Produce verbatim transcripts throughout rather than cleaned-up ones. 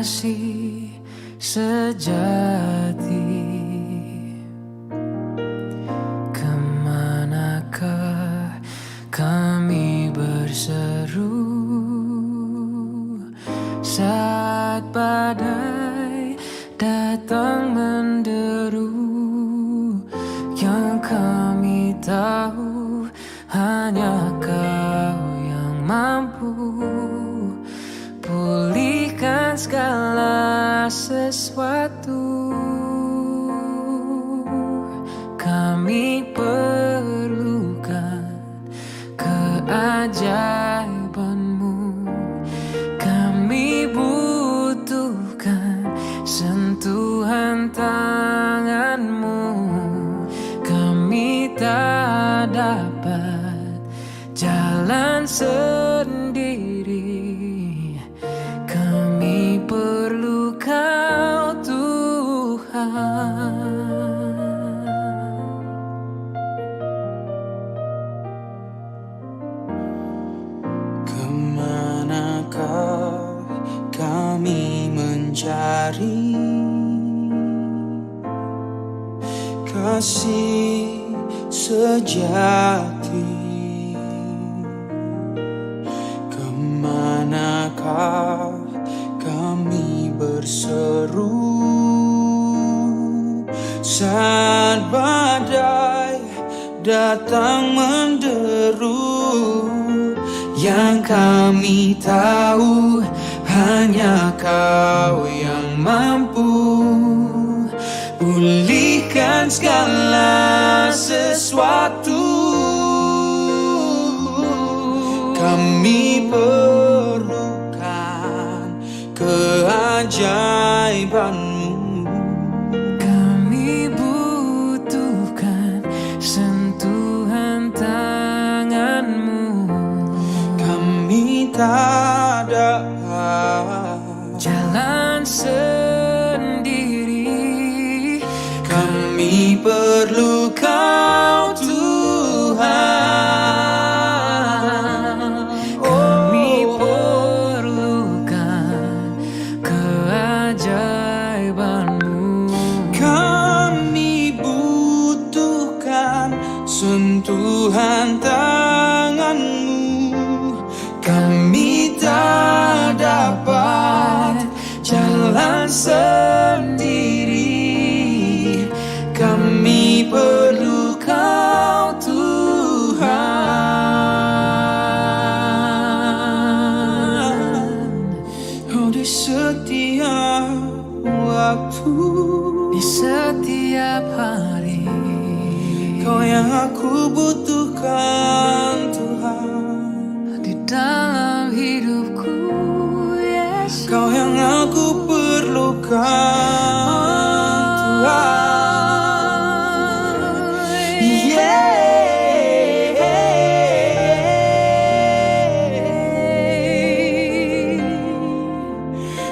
Kasih sejati, kemanakah kami berseru saat badai datang menderu? Yang kami tahu, hanya Kau yang mampu pulihkan segala sesuatu. Kami perlukan keajaiban-Mu. Kami butuhkan sentuhan tangan-Mu. Kami tak dapat jalan sendiri. Kami perlu Kau, Tuhan. Kemanakah kami mencari kasih sejati? Kemanakah kami berseru saat badai datang menderu? Yang kami tahu, hanya Kau yang mampu pulihkan segala sesuatu. Kami perlukan keajaiban-Mu. Kami butuhkan sentuhan tangan-Mu. Kami tak dapat jalan sendiri. Kami perlu Kau, Tuhan. Kami perlukan keajaiban-Mu. Kami butuhkan sentuhan tangan-Mu. Kami tak dapat jalan sendiri. Kami perlu Kau, Tuhan. Oh, di setiap waktu, di setiap hari, Kau yang aku butuhkan, Tuhan. Di dalam hidupku, Yesus. Kau yang aku perlukan, Tuhan. Yeah.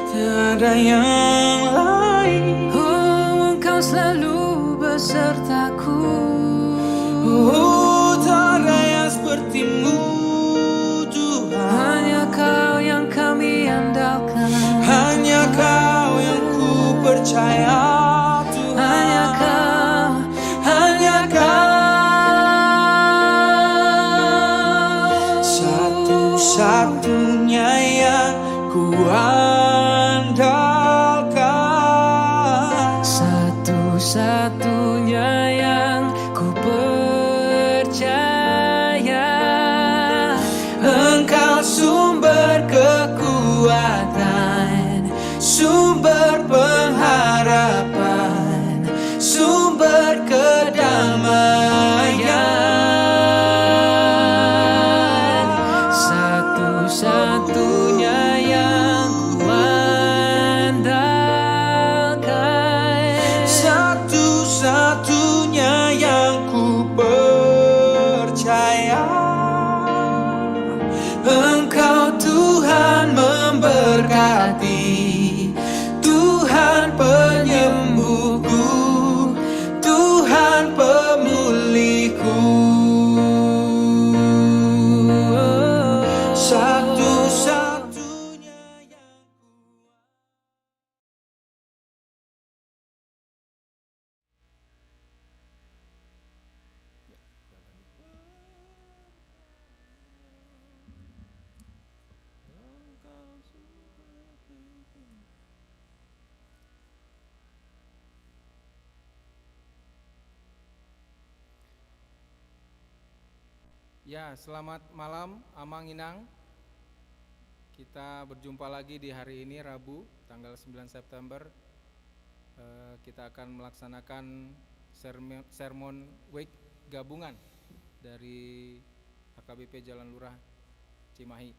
Tiada yang lain. Oh, Engkau selalu besertaku. Oh, tak ada yang seperti-Mu, Tuhan. Hanya Kau yang kami andalkan. Hanya Kau yang ku percaya, Tuhan. Hanya Kau, hanya Kau. Satu-satunya yang ku andalkan. Satu-satunya yang ku percaya. Engkau sumber kekuatan, sumber pengharapan, sumber kedamaian. Satu-satunya yang ku andalkan. Satu-satunya yang ku percaya. Engkau, Tuhan, memberkati. Tuhan, Ya, selamat malam, Amang Inang. Kita berjumpa lagi di hari ini, Rabu, tanggal sembilan September. Eh, kita akan melaksanakan serme-, sermon week gabungan dari H K B P Jalan Lurah Cimahi.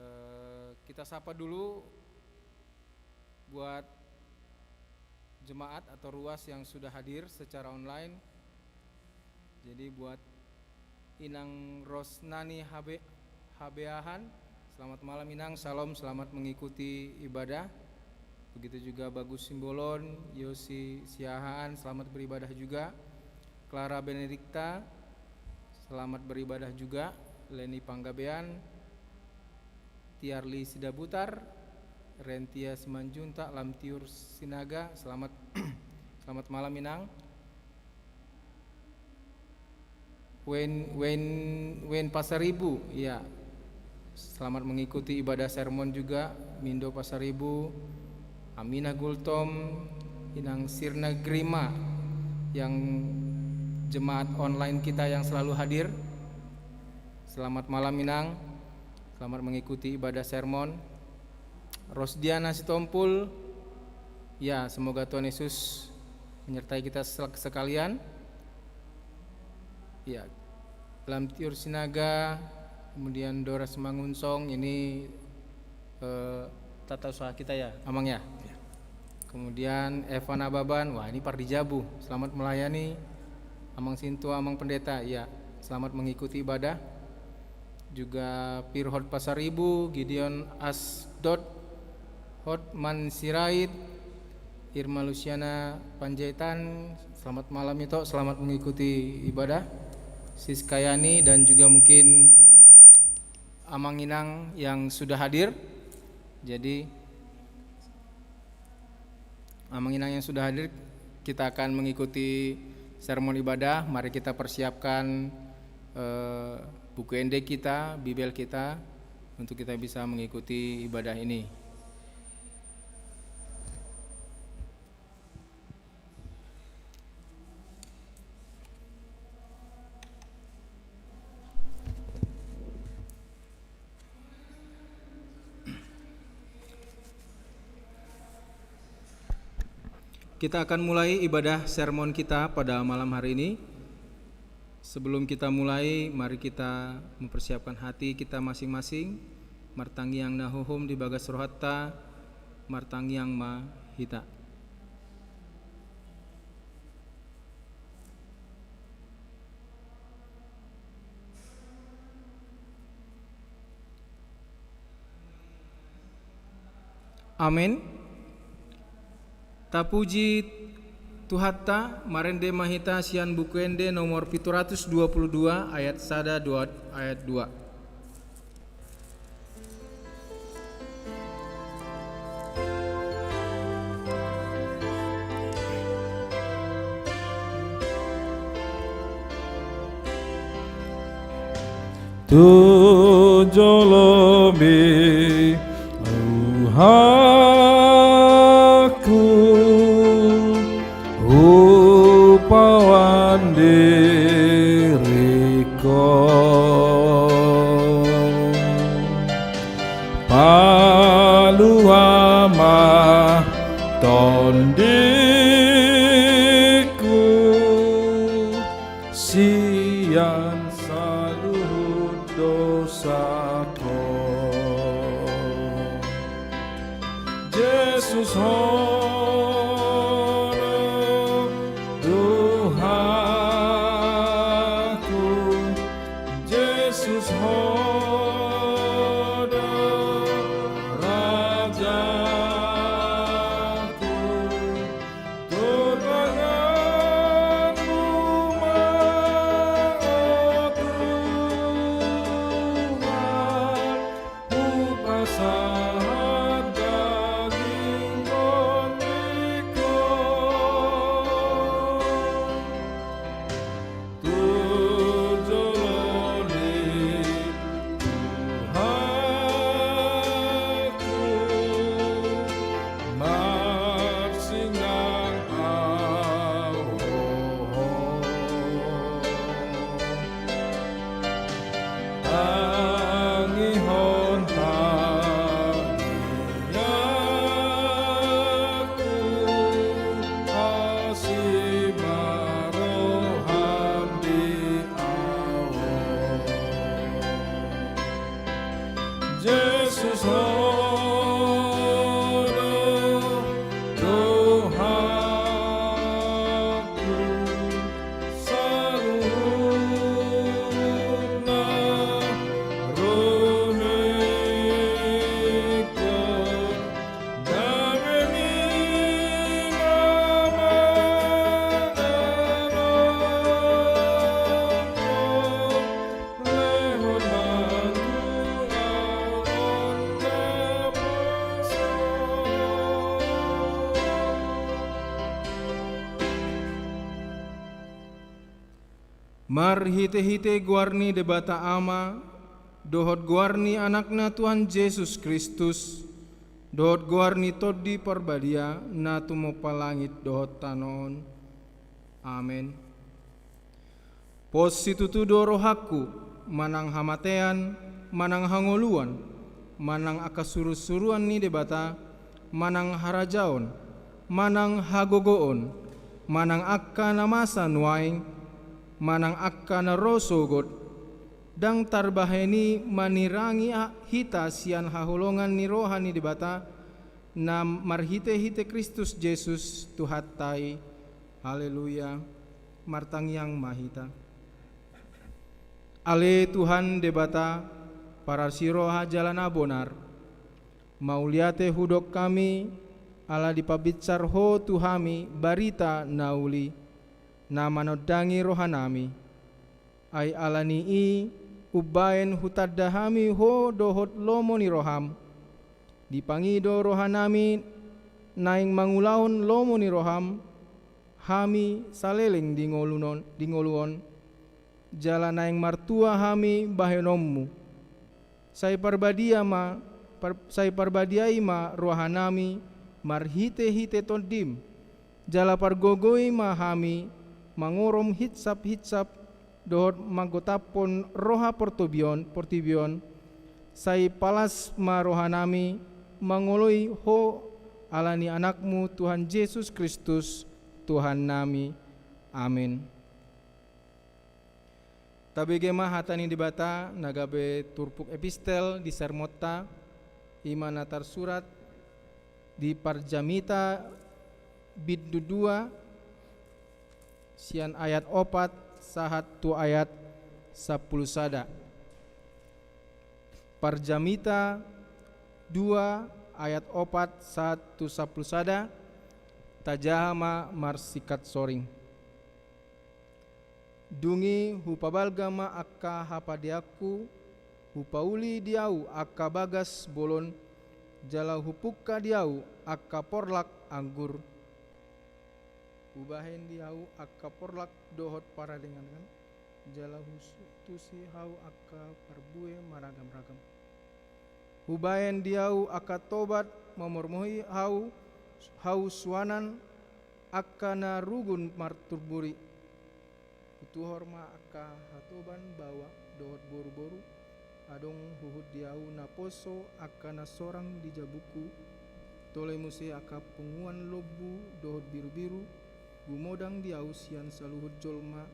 Eh, kita sapa dulu buat jemaat atau ruas yang sudah hadir secara online. Jadi buat Inang Rosnani Habe-, Habeahan, selamat malam Inang, salam, selamat mengikuti ibadah. Begitu juga Bagus Simbolon, Yosi Siahaan, selamat beribadah juga. Clara Benedikta, selamat beribadah juga. Leni Panggabean, Tiarli Sidabutar, Rentia Simanjuntak, Lamtiur Sinaga, selamat, selamat malam Inang. Wen, Wen, Wen Pasaribu, ya. Selamat mengikuti ibadah sermon juga, Mindo Pasaribu, Aminah Gultom, Inang Sirna Grima, yang jemaat online kita yang selalu hadir. Selamat malam Inang. Selamat mengikuti ibadah sermon. Rosdiana Sitompul, ya, semoga Tuhan Yesus menyertai kita sel-, sekalian. Ya, Lamtiur Sinaga, kemudian Doras Mangunsong, ini, eh, tata usaha kita ya, Amang ya? Ya. Kemudian Eva Nababan, wah, ini Pardijabu, selamat melayani, Amang Sintua, Amang Pendeta, ya, selamat mengikuti ibadah. Juga Pirhot Pasaribu, Gideon Asdod, Hotman Sirait, Irma Luciana Panjaitan, selamat malam Ito, selamat mengikuti ibadah. Siska Yani dan juga mungkin Amang Inang yang sudah hadir. Jadi, Amang Inang yang sudah hadir, kita akan mengikuti sermon ibadah. Mari kita persiapkan, eh, buku ende kita, Bibel kita, untuk kita bisa mengikuti ibadah ini. Kita akan mulai ibadah sermon kita pada malam hari ini. Sebelum kita mulai, mari kita mempersiapkan hati kita masing-masing. Martangiang ma hohom di bagas rohanta, martangiang ma hita. Amen. Tapuji Tuhanta, marende ma hita sian Buku Ende nomor pitu ratus dua puluh dua, ayat sada dohot ayat dua. Tu jolo be rohangku hupaolan diringku, palua ma tondingku sian saluhut dosaku. Jesus Ho do rohangku, Jesus Ho do rajaku. Tanganmu ma, o Tuhan, hupasahat daging tondingku. Tu jolo ni Jesus, Ho do Tuhanku, saluhutna ro ningku. Marhitehite goar ni Debata Ama, dohot goar ni Anakna Tuhan Jesus Kristus, dohot goar ni Tondi Parbadia na tumompa langit dohot tano on. Amen. Pos situtu do rohangku, manang hamatean, manang hangoluan, manang angka surusuruan ni Debata, manang harajaon, manang hagogoon, manang angka na masa nuaeng, manang angka na ro sogot, ndang tarbahen i manirangi a-, hita sian haholongan ni roha ni Debata, na marhitehite Kristus Jesus Tuhanta i. Haleluya. Martangiang ma hita. Ale Tuhan Debata, parasiroha jala na bonar, mauliate hudok hami, ala dipabinsar Ho tu hami barita na uli, na manondangi rohanami. Ai ala ni i, umbahen hutanda hami Ho dohot lomo ni roham, dipangido rohanami naeng mangulahon lomo ni roham, hami saleleng di ngolu on, di ngolu on, jala naeng martua hami bahenonmu. Sai parbadia ma, par-, sai parbadiai ma rohanami marhitehite Tondim, jala pargogoi ma hami mangorom hinsaphinsap dohot manggotaphon roha portobion, portibi on, sai palas ma rohanami mangoloi Ho ala ni Anakmu Tuhan Jesus Kristus, Tuhannami. Amen. Tabege ma hata ni Debata na gabe turpuk epistel di sermonta, i ma na tarsurat di Parjamita bindu dua, sian ayat opat sahat tu ayat sampulu sada. Parjamita dua ayat opat sahat tu sampulu sada, tajaha ma marsingkat soring. Dung i hupabalga ma angka hapadeanku, hupauli di ahu angka bagas bolon, jala hupungka di ahu angka porlak anggur. Hubahen di ahu angka porlak dohot paradengan, jala hutusi ahu angka parbue maragamragam. Hubahen di ahu angka tobat mamormohi ahu, hasuanan angka na rugun marturburi. Hutuhor ma angka hatoban baoa dohot boruboru, adong huhut di ahu naposo angka na sorang di jabungku, tole muse angka punguan lombu dohot birubiru, gumodang di ahu sian saluhut jolma,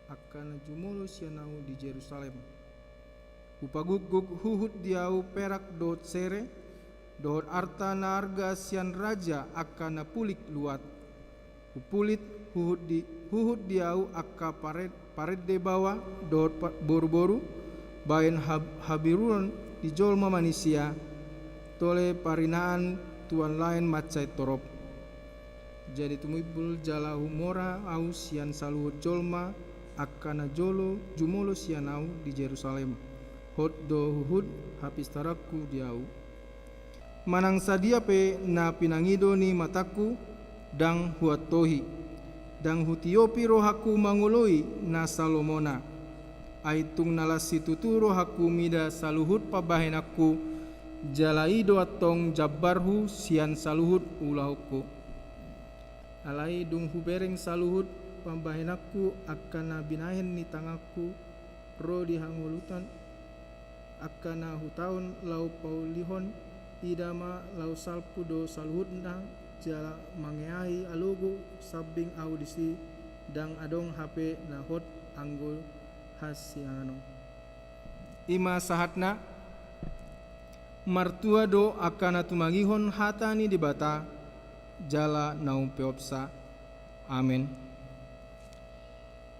angka na jumolo sian ahu di Jerusalem. Hupagukguk huhut di ahu perak dohot sere, dohot arta na arga sian raja angka na pulik luat. Hupulit huhut di, huhut di ahu angka pare-, parende baoa dohot pa-, boruboru, bahen hab-, habiruon di jolma manisia, tole parinaan tuan laen mansai torop. Jadi tumimbul jala humora ahu sian saluhut jolma, angka na jolo jumolo sian ahu di Jerusalem. Hot do huhut hapistaranku di ahu. Manang sadia pe na pinangido ni matangku, ndang huantohi, ndang hutiopi rohangku mangoloi na salomona. Ai tung na las situtu rohangku mida saluhut pambahenanku, jala i do antong jambarhu sian saluhut ulaonku. Alai dung hubereng saluhut pambahenanku angka na binahen ni tanganku ro di hangoluan, angka na hutaon laho paulihon, ida ma laho salpu do saluhutna, jala mangeahi alogo sambing ahu disi, ndang adong hape na hot anggo hasianganon. I ma sahatna. Martua do angka na tumangihon hata ni Debata jala na umpeopsa. Amen.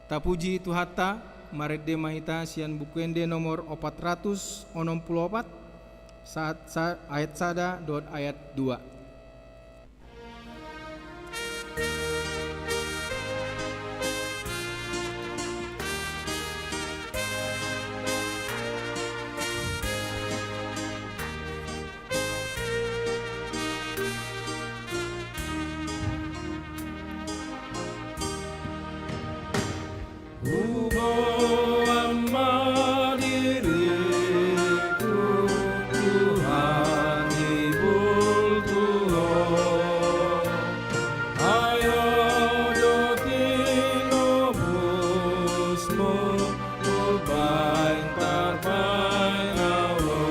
Tapuji Tuhanta, marende ma hita sian Buku Ende nomor opat ratus onom pulu opat, saat sa-, ayat sada dohot ayat dua. Huboan ma diriku, Tuhan, di bulbulan. Ai Ho do tinobusmu, umbahen tarbahen au ro.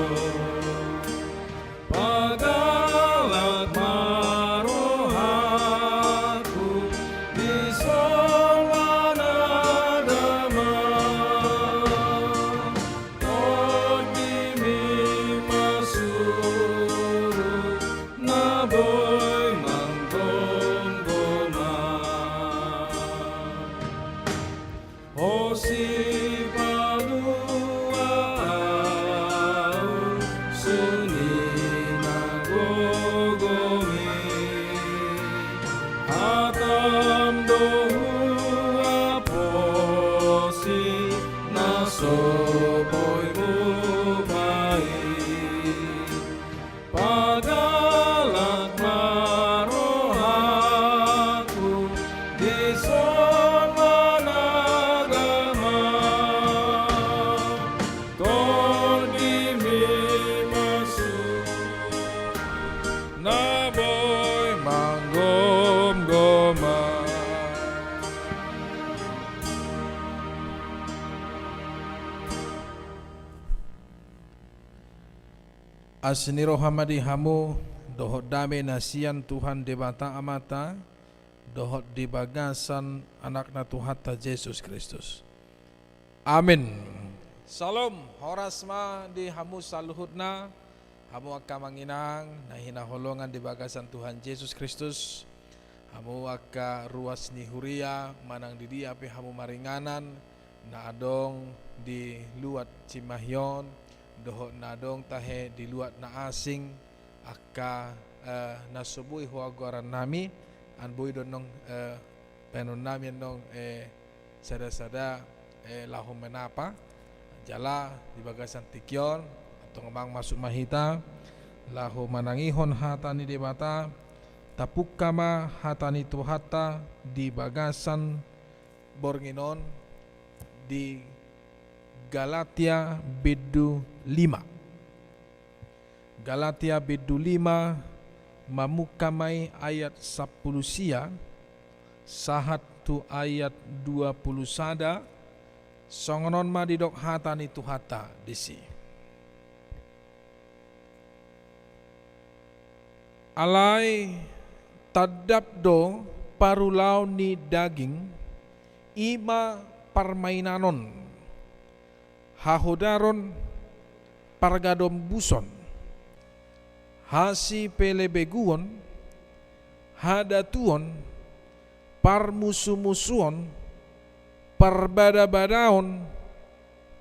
Pagalak ma rohangku, dison ma na damang. Tondimi ma suru, na boi manggomgom au. Ho sipalua au sian na gogom i, hatam do huaposi na so boi hubaen. Pagalak ma rohangku, dison ma na damang. Tondimi ma suru, na boi manggomgom au. Asi ni roha ma di hamu, dohot dame na sian Tuhan Debata Amanta, dohot di bagasan Anakna Tuhanta Jesus Kristus. Amin. Syalom, horas ma di hamu saluhutna, hamu angka amang inang na hinaholongan di bagasan Tuhan Jesus Kristus, hamu angka ruas ni huria manang di dia pe hamu maringanan, na adong di luat Cimahi on, dohot na adong tahe di luat na asing, angka, eh, na so boi huagoran nami, an boi do annon, eh, baenon nami annon, eh, sada-sada, eh, laho manapa, jala di bagasan tingki on, antong amang masuk ma hita, laho manangihon hata ni Debata, tapungka ma hata ni Tuhanta di bagasan borngin on di Galatia bindu lima. Galatia bindu lima, mamungka ma i ayat sampulu sia, sahat tu ayat dua pulu sada, songon on ma didok hata ni Tuhanta disi. Alai tandap do parulaon ni daging, i ma parmainanon, hahodaron, pargadombuson, hasipelebeguon, hadatuon, parmusumusuon, parbadabadaon,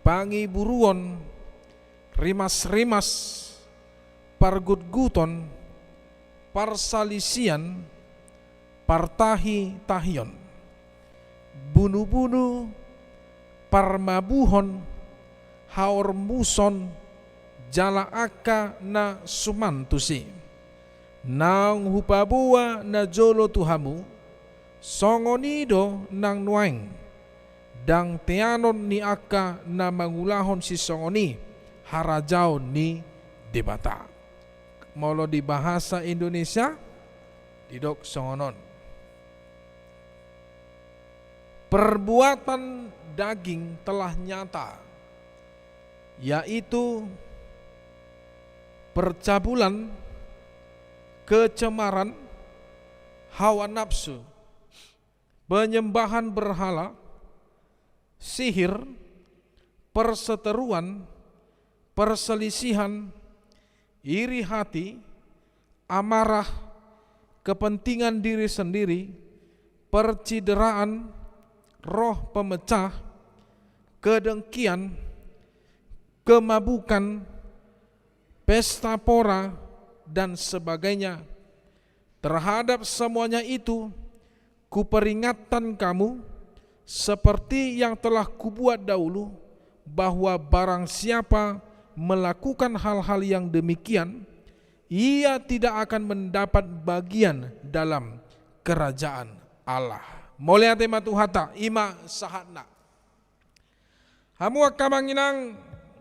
pangiburuon, rimasrimas, pargutguton, parsalisian, partahitahion, bunubunu, parmabuhon, haormuson, jala angka na suman tusi. Naung hupaboa najolo tu hamu, songon i do nang nuaeng, ndang teanon ni angka na mangulahon sisongon i harajaon ni Debata. Molo di bahasa Indonesia, didok songon on. Perbuatan daging telah nyata, yaitu percabulan, kecemaran, hawa nafsu, penyembahan berhala, sihir, perseteruan, perselisihan, iri hati, amarah, kepentingan diri sendiri, percideraan, roh pemecah, kedengkian, kemabukan, pesta pora, dan sebagainya. Terhadap semuanya itu, kuperingatkan kamu, seperti yang telah kubuat dahulu, bahwa barang siapa melakukan hal-hal yang demikian, ia tidak akan mendapat bagian dalam kerajaan Allah. Mauliate ma Tuhanta, i ma sahatna. Hamu angka amang inang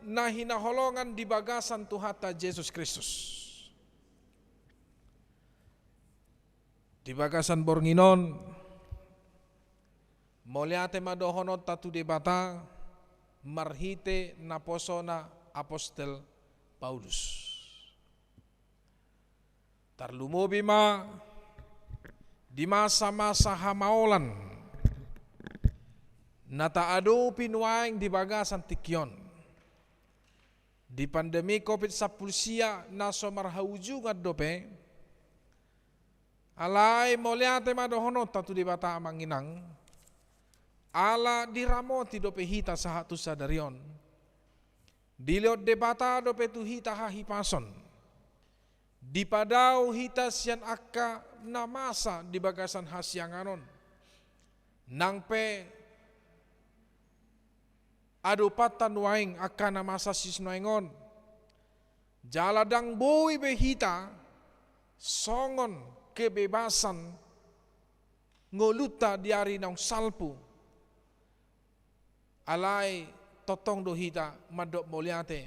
na hinaholongan di bagasan Tuhanta Jesus Kristus. Di bagasan borngin on, mauliate ma dohononta tu Debata marhite naposona apostel Paulus. Tarlumobi ma di masa-masa hamaolan na taadopi nuaeng di bagasan tingki on. Di pandemi covid sampulu sia na so marhaujungan dope, alai mauliate ma dohononta tu Debata amang inang, ala diramoti dope hita sahat tu sadari on. Dilehon Debata dope tu hita hahipason. Dipadao hita sian angka na masa di bagasan hasiangan on. Nang pe adopanta nuaeng angka na masa sinuaeng on. Jala ndang boi be hita songon kebebasan ngolunta di ari naung salpu. Alai tongtong do hita mandok mauliate,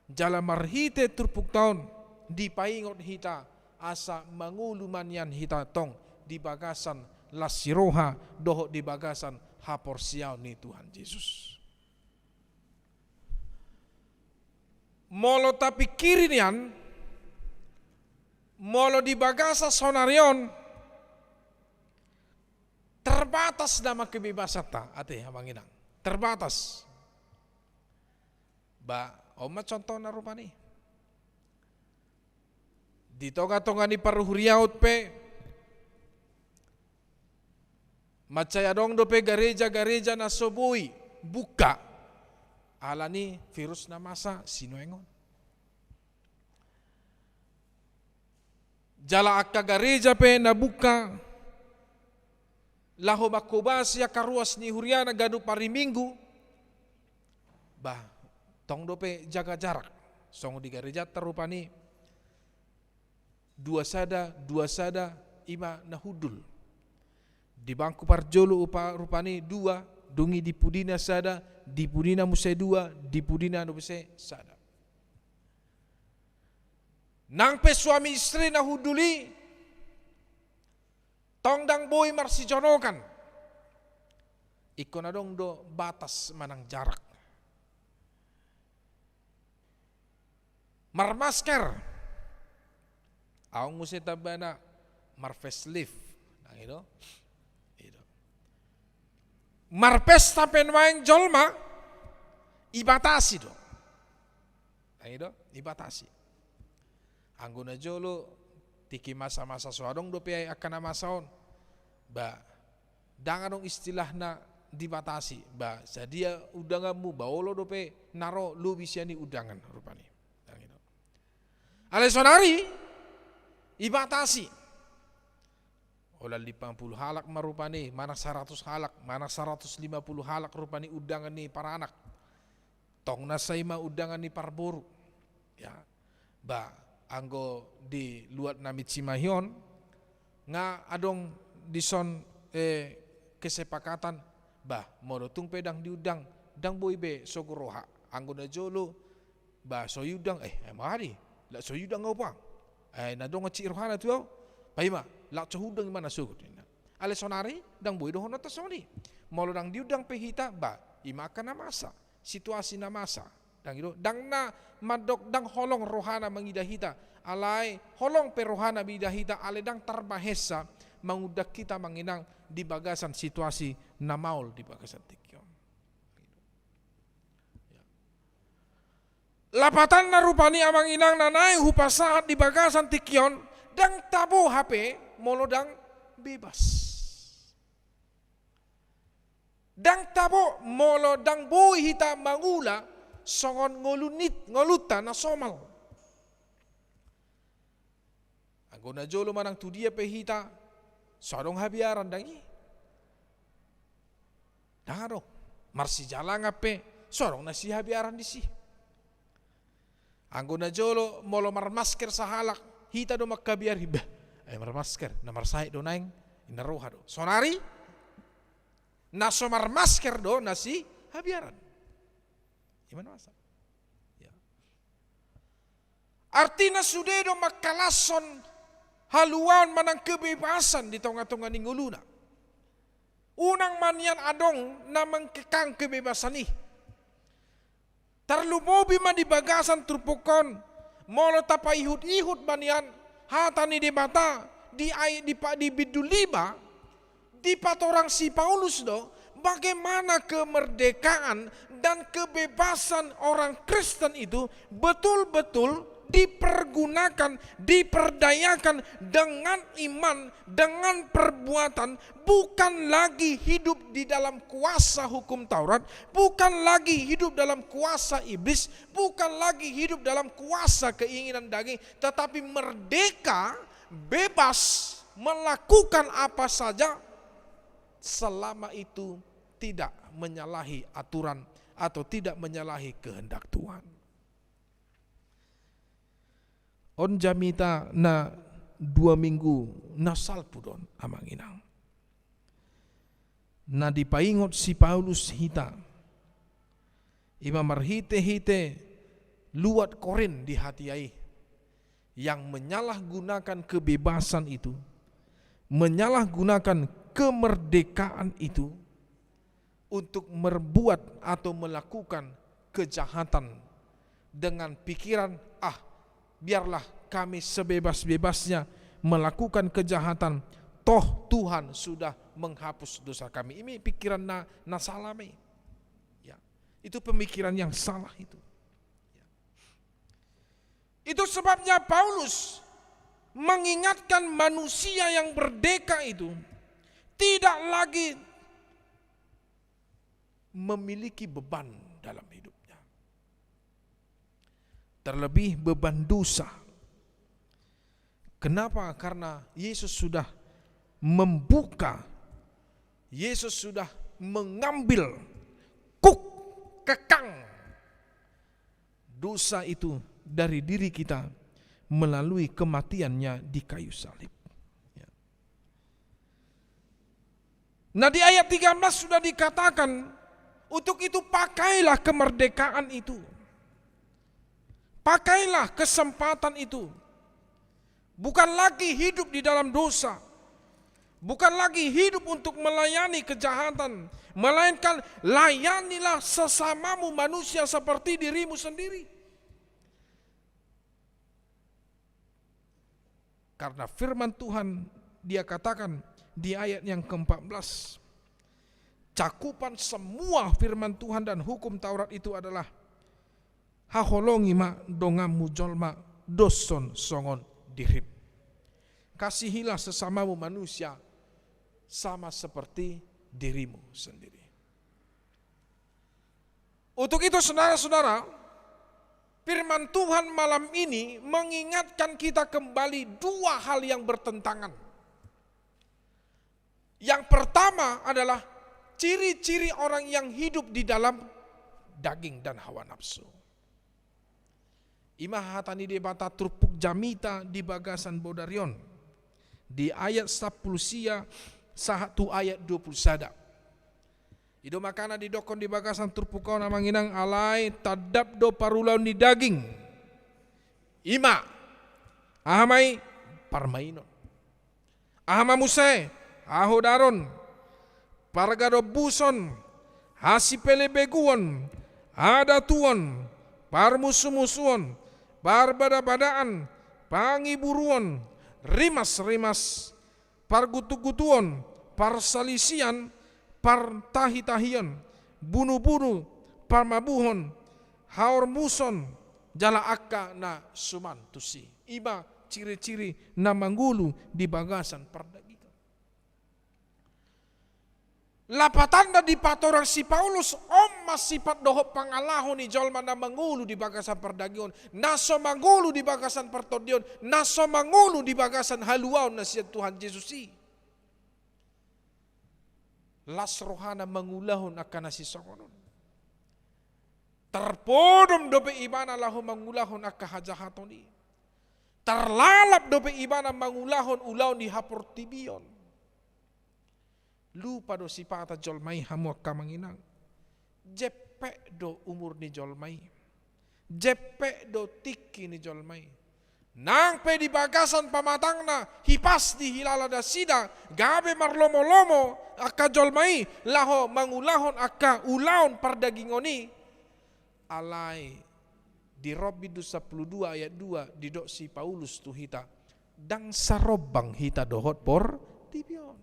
jala marhite turpukta on dipaingot hita asa mangolu ma nian hita tong di bagasan las ni roha dohot di bagasan haporseaon ni Tuhan Jesus. Molo tapingkiri nian, molo di bagasan saonari on, terbatas nama kebebasanta, ate amang inang. Terbatas. Ba, on ma contohna rupani. Di tonga-tonga ni paruhuriaon pe, mansai adong dope gareja-gareja na so boi buka ala ni virus na masa sinuaeng on. Jala angka gareja pe na buka laho manghobasi angka ruas ni huriana ganup ari Minggu, bah, tong dope jaga jarak. Songon di garejanta rupani dua sada, dua sada, i ma na hundul. Di bangku parjolo upa-, rupani dua, dung i di pudina sada, di pudina muse dua, di pudina muse sada. Nang pe suami istri na hundul i, tong ndang boi marsijonokan. Ingkon adong do batas manang jarak. Marmasker. Adong muse tambana marfacelift. Nang i do. I do. Marpesta pe nuaeng jolma, ibatasi do. Nang i do, ibatasi. Anggo na jolo, tingki masa-masa so adong dope angka na masa on. Ba, ndang adong istilahna dibatasi. Ba, sadia undanganmu, ba olo dope na ro lobi sian i undangan rupani. Nang i do. Alai sonari, ibatasi. Holan lima puluh halak ma rupani, manang saratus halak, manang saratus lima puluh halak rupani undangan ni paranak. Tong na sai ma undangan ni parboru. Ya. Ba, anggo di luat nami Cimahi on, nga adong dison, eh, kesepakatan, ba, molo tung pe ndang diundang, ndang boi be sogo roha. Anggo na jolo, ba, so iundang, eh, emang ari, lak so iundang au pang. Eh, na dong cik rohana tu au, paima, lak so hundang i ma na sogot. Alai sonari, ndang boi dohononta songon i. Molo ndang diundang pe hita, ba, i ma angka na masa. Situasi na masa. Ndang i do, ndang na mandok ndang holong rohana mangida hita. Alai holong pe rohana mangida hita, alai ndang tarbahensa mangundang hita amang inang di bagasan situasi na maol di bagasan tingki on. Lapatanna rupani amang inang na naeng hupasahat di bagasan tingki on, ndang tabo hape molo ndang bebas. Ndang tabo molo ndang boi hita mangula songon ngolunit, ngolunta na somal. Anggo na jolo manang tu dia pe hita, so adong habiaran ndang i. Ndang adong. Marsijalangan pe, so adong na sihabiaran disi. Anggo na jolo molo marmasker sahalak, hita do mangkabiari, bah, ai marmasker, na marsahit do naeng, inna roha do. Sonari, na so marmasker do na sihabiaran. Ima na masa. Ya. Artina sude do mangkalashon haluaon manang kebebasan di tonga-tonga ni ngoluna. Unang ma nian adong na mangkekang kebebasan i. Tarlumobi ma di bagasan turpuk on, molo tapaihut-ihut ma nian hata ni Debata di ai-, di pa-, di bindu lima, dipatorang si Paulus do, bagaimana kemerdekaan dan kebebasan orang Kristen itu betul-betul dipergunakan, diperdayakan dengan iman, dengan perbuatan, bukan lagi hidup di dalam kuasa hukum Taurat, bukan lagi hidup dalam kuasa iblis, bukan lagi hidup dalam kuasa keinginan daging, tetapi merdeka, bebas, melakukan apa saja selama itu tidak menyalahi aturan atau tidak menyalahi kehendak Tuhan. On jamita na dua minggu na salpu do on, amang inang. Na dipaingot si Paulus hita, ima marhite-hite luat Korint di hatiha i, yang menyalahgunakan kebebasan itu, menyalahgunakan kemerdekaan itu untuk berbuat atau melakukan kejahatan dengan pikiran, "Ah, biarlah kami sebebas-bebasnya melakukan kejahatan, toh Tuhan sudah menghapus dosa kami." Ini pikiran na, na salah, me. Ya. Itu pemikiran yang salah itu. Ya. Itu sebabnya Paulus mengingatkan manusia yang merdeka itu tidak lagi memiliki beban dalam hidupnya. Terlebih beban dosa. Kenapa? Karena Yesus sudah membuka, Yesus sudah mengambil kuk, kekang dosa itu dari diri kita melalui kematian-Nya di kayu salib. Ya. Nah, di ayat tiga belas sudah dikatakan, untuk itu pakailah kemerdekaan itu. Pakailah kesempatan itu. Bukan lagi hidup di dalam dosa. Bukan lagi hidup untuk melayani kejahatan. Melainkan layanilah sesamamu manusia seperti dirimu sendiri. Karena firman Tuhan, Dia katakan di ayat yang keempat belas, cakupan semua firman Tuhan dan hukum Taurat itu adalah, "Haholongi ma donganmu jolma doshon songon dirim." Kasihilah sesamamu manusia sama seperti dirimu sendiri. Untuk itu, saudara-saudara, firman Tuhan malam ini mengingatkan kita kembali dua hal yang bertentangan. Yang pertama adalah ciri-ciri orang yang hidup di dalam daging dan hawa nafsu. Ima hata ni Debata turpuk jamita di bagasan bodari on. Di ayat sampulu sia sahat tu ayat dua pulu sada. I do makana didokkon di bagasan turpuk on, amang inang, alai tandap do parulaon ni daging. Ima, aha ma i? Parmainon. Aha ma muse? Hahodaron, pargadombuson, hasipelebeguon, hadatuon, parmusumusuon, parbadabadaan, pangiburuon, rimasrimas, pargutugutuon, parsalisian, partahitahion, bunubunu, parmabuhon, haormuson, jala angka na suman tusi. I ma ciri-ciri na mangolu di bagasan pardagingon. Lapatanna dipatorang si Paulus, on ma sipat dohot pangalaho ni jolma na mangolu di bagasan pardagingon, na so mangolu di bagasan partondion, na so mangolu di bagasan haluaon na sian Tuhan Jesus i. Las rohana mangulahon angka na sisongon on. Tarpodom dope ibana laho mangulahon angka hajahaton i. Tarlalap dope ibana mangulahon ulaon di haportibion. Lupa do sipata jolma i, hamu angka amang inang. Jempek do umur ni jolma i. Jempek do tingki ni jolma i. Nang pe di bagasan pamatangna, hipas dihilala nasida, gabe marlomo-lomo angka jolma i laho mangulahon angka ulaon pardagingon i. Alai di Rom bindu sampulu dua ayat dua didok si Paulus tu hita, ndang sarombang hita dohot portibi on.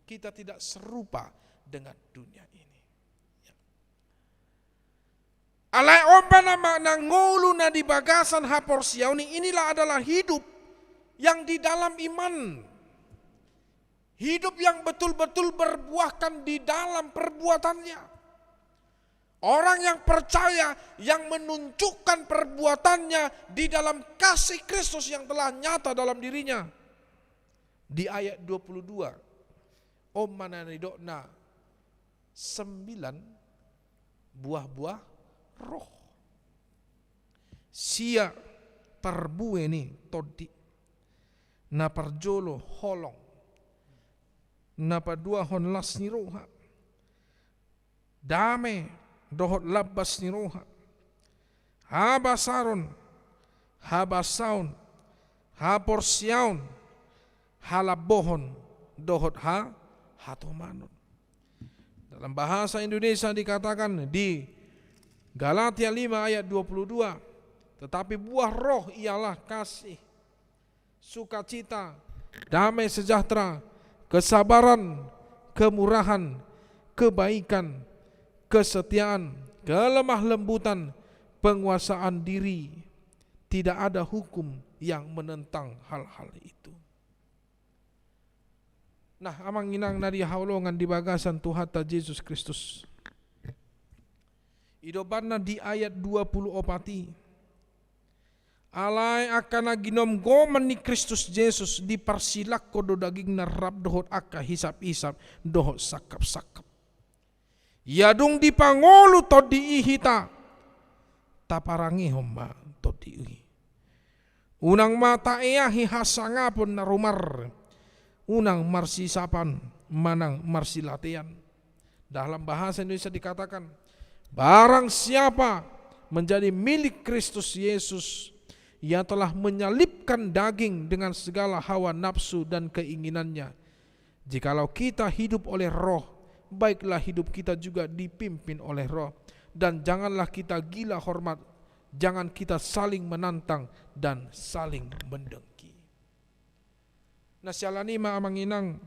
Kita tidak serupa dengan dunia ini. Ya. Alai on ma na ma-, na ngolu na di bagasan haporseaon i, inilah adalah hidup yang di dalam iman. Hidup yang betul-betul berbuahkan di dalam perbuatannya. Orang yang percaya, yang menunjukkan perbuatannya di dalam kasih Kristus yang telah nyata dalam dirinya. Di ayat dua puluh dua, on ma na nidokna sembilan buah-buah roh. Sia parbue ni tondi. Na parjolo holong. Na paduahon las ni roha. Dame dohot lambas ni roha. Habasaron, habasaon, haporseaon, halambohon, dohot ha-, hatomanon. Dalam bahasa Indonesia dikatakan di Galatia lima ayat dua puluh dua, tetapi buah roh ialah kasih, sukacita, damai sejahtera, kesabaran, kemurahan, kebaikan, kesetiaan, kelemah lembutan, penguasaan diri. Tidak ada hukum yang menentang hal-hal itu. Nah, amang inang na dihaholongan di bagasan Tuhanta Jesus Kristus. Idobanna di ayat dua puluh opat i. Alai angka na ginomgoman ni Kristus Jesus diparsilangkon do dagingna rap dohot angka hisap-hisap dohot sangkap-sangkap. Ia dung dipangolu tondi i hita, taparangehon ma tondi i. Unang ma taeahi hasangapon na rumar, unang marsisapan manang marsilatean. Dalam bahasa Indonesia dikatakan, barang siapa menjadi milik Kristus Yesus, ia telah menyalibkan daging dengan segala hawa nafsu dan keinginannya. Jikalau kita hidup oleh Roh, baiklah hidup kita juga dipimpin oleh Roh. Dan janganlah kita gila hormat, jangan kita saling menantang dan saling mendengki. Nah, siala ni i ma amang inang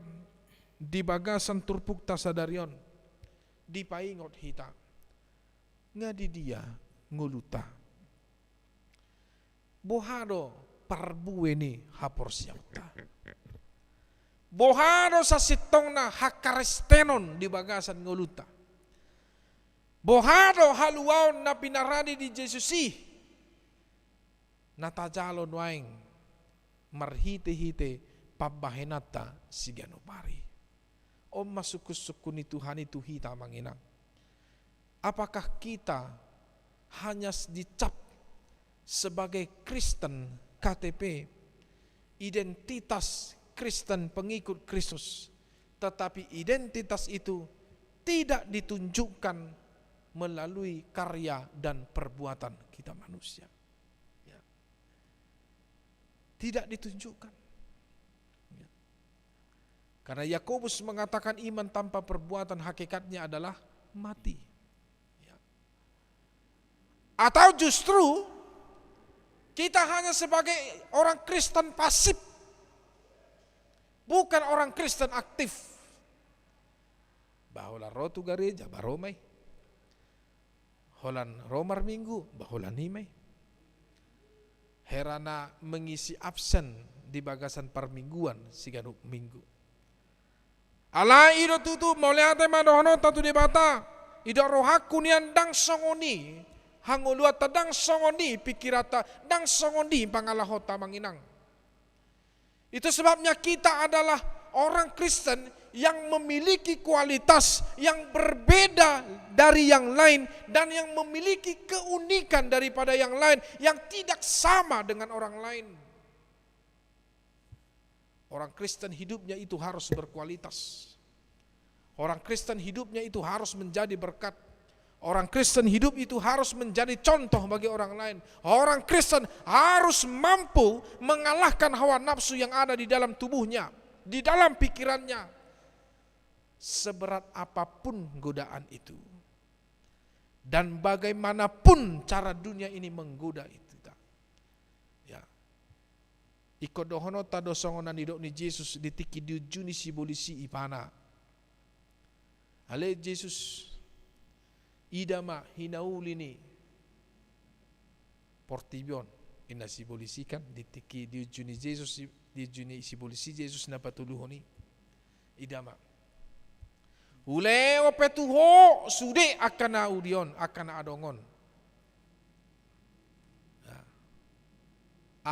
di bagasan turpukta sadari on dipaingot hita. Nga di dia ngolunta? Boha do parbue ni haporseaonta? Boha do sasintongna hakristenon di bagasan ngolunta? Boha do haluaon na pinarade di Jesus i? Na tajalo nuaeng marhite-hite pambahenanta siganup ari. On ma sungkun-sungkun ni Tuhan i tu hita amang inang. Apakah kita hanya s-, dicap sebagai Kristen K T P, identitas Kristen pengikut Kristus, tetapi identitas itu tidak ditunjukkan melalui karya dan perbuatan kita manusia? Ya. Tidak ditunjukkan. Ya. Karena Yakobus mengatakan iman tanpa perbuatan hakikatnya adalah mati. Ya. Atau justru kita hanya sebagai orang Kristen pasif, bukan orang Kristen aktif. Ba holan ro tu gareja, ba ro ma i. Holan ro marminggu, ba holan i ma i. Hera na mengisi absen di bagasan parmingguan siganup minggu. Alai i do tutu, mauliate ma dohononta tu Debata. Idok rohangku nian ndang songon i hangoluanta, ndang songon i pikiranta, ndang songon i pangalahonta, amang inang. Itu sebabnya kita adalah orang Kristen yang memiliki kualitas yang berbeda dari yang lain dan yang memiliki keunikan daripada yang lain, yang tidak sama dengan orang lain. Orang Kristen hidupnya itu harus berkualitas. Orang Kristen hidupnya itu harus menjadi berkat. Orang Kristen hidup itu harus menjadi contoh bagi orang lain. Orang Kristen harus mampu mengalahkan hawa nafsu yang ada di dalam tubuhnya, di dalam pikirannya. Seberat apapun godaan itu, dan bagaimanapun cara dunia ini menggoda itu, ya, ingkon dohononta do songon na nidok ni Jesus di tingki diunjuni sibolis i ibana. Ale Jesus, ida ma hinauli ni portibi on. Inna sibolis i kan, di tingki diunjuni Jesus, diunjuni sibolis i Jesus na patoluhon i. Ida ma. Hulehon pe tu ho sude angka na uli on, angka na adong on. Nah.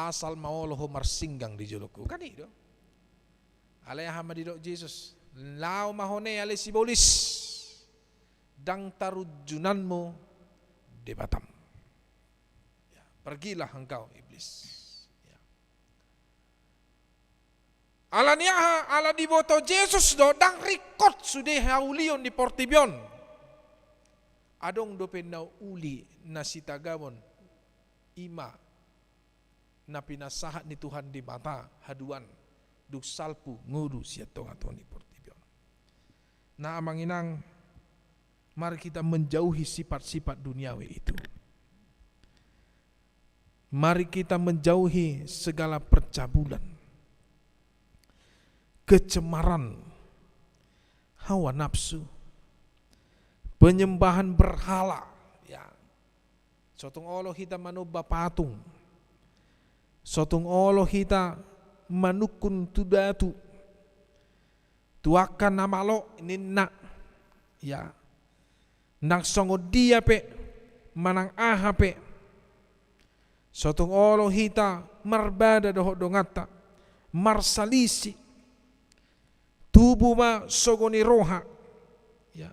Asal ma olo ho marsinggang di jolongku. Kan i do. Alai aha ma didok Jesus? Laho ma ho ne ale sibolis. Ndang tarunjunanmu Debatam. Ya, pergilah engkau iblis. Ya. Ala ni aha? Ala diboto Jesus do ndang ringkot sude haulion di portibi on. Adong dope na uli na sitagamon, i ma na pinasahat ni Tuhan Debata haduan dung salpu ngolu sian tongatonga ni portibi on. Nah, amang inang, mari kita menjauhi sifat-sifat duniawi itu. Mari kita menjauhi segala percabulan, kecemaran, hawa nafsu, penyembahan berhala. Ya. So tung olo hita manomba patung. So tung olo hita manungkun tu datu. Tu angka na malo ninna. Ya. Ndang songon dia pe, manang aha pe. So tung olo hita marbada dohot donganta, marsalisi. Tubu ma sogo ni roha. Ya.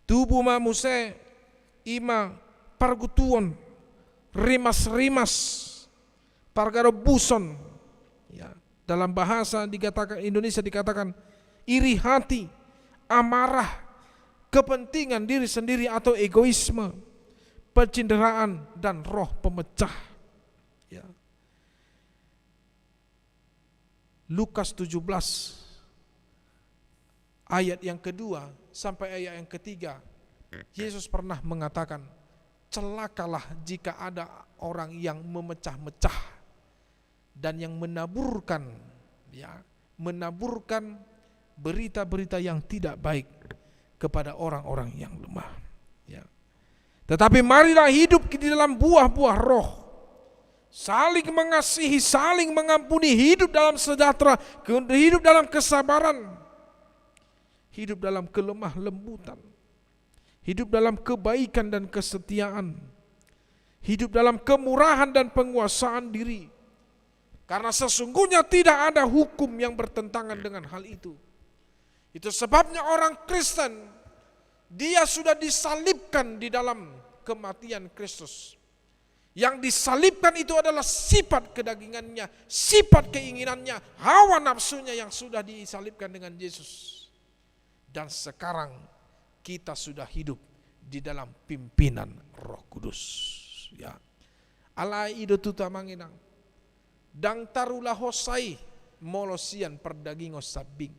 Tubu ma muse i ma pargutuon, rimas-rimas, pargadombuson. Ya, dalam bahasa dikatakan, Indonesia dikatakan iri hati, amarah, kepentingan diri sendiri atau egoisme, pencitraan, dan roh pemecah. Ya. Lukas tujuh belas ayat yang kedua sampai ayat yang ketiga, Yesus pernah mengatakan, "Celakalah jika ada orang yang memecah-mecah dan yang menaburkan, ya, menaburkan berita-berita yang tidak baik kepada orang-orang yang lemah." Ya. Tetapi marilah hidup di dalam buah-buah roh. Saling mengasihi, saling mengampuni, hidup dalam sejahtera, ke-, hidup dalam kesabaran, hidup dalam kelemah lembutan, hidup dalam kebaikan dan kesetiaan, hidup dalam kemurahan dan penguasaan diri. Karena sesungguhnya tidak ada hukum yang bertentangan dengan hal itu. Itu sebabnya orang Kristen, dia sudah disalibkan di dalam kematian Kristus. Yang disalibkan itu adalah sifat kedagingannya, sifat keinginannya, hawa nafsunya yang sudah disalibkan dengan Yesus. Dan sekarang kita sudah hidup di dalam pimpinan Roh Kudus. Ya. Alai i do tutu, amang inang. Ndang tarula hosa i molo sian pardagingon sambing.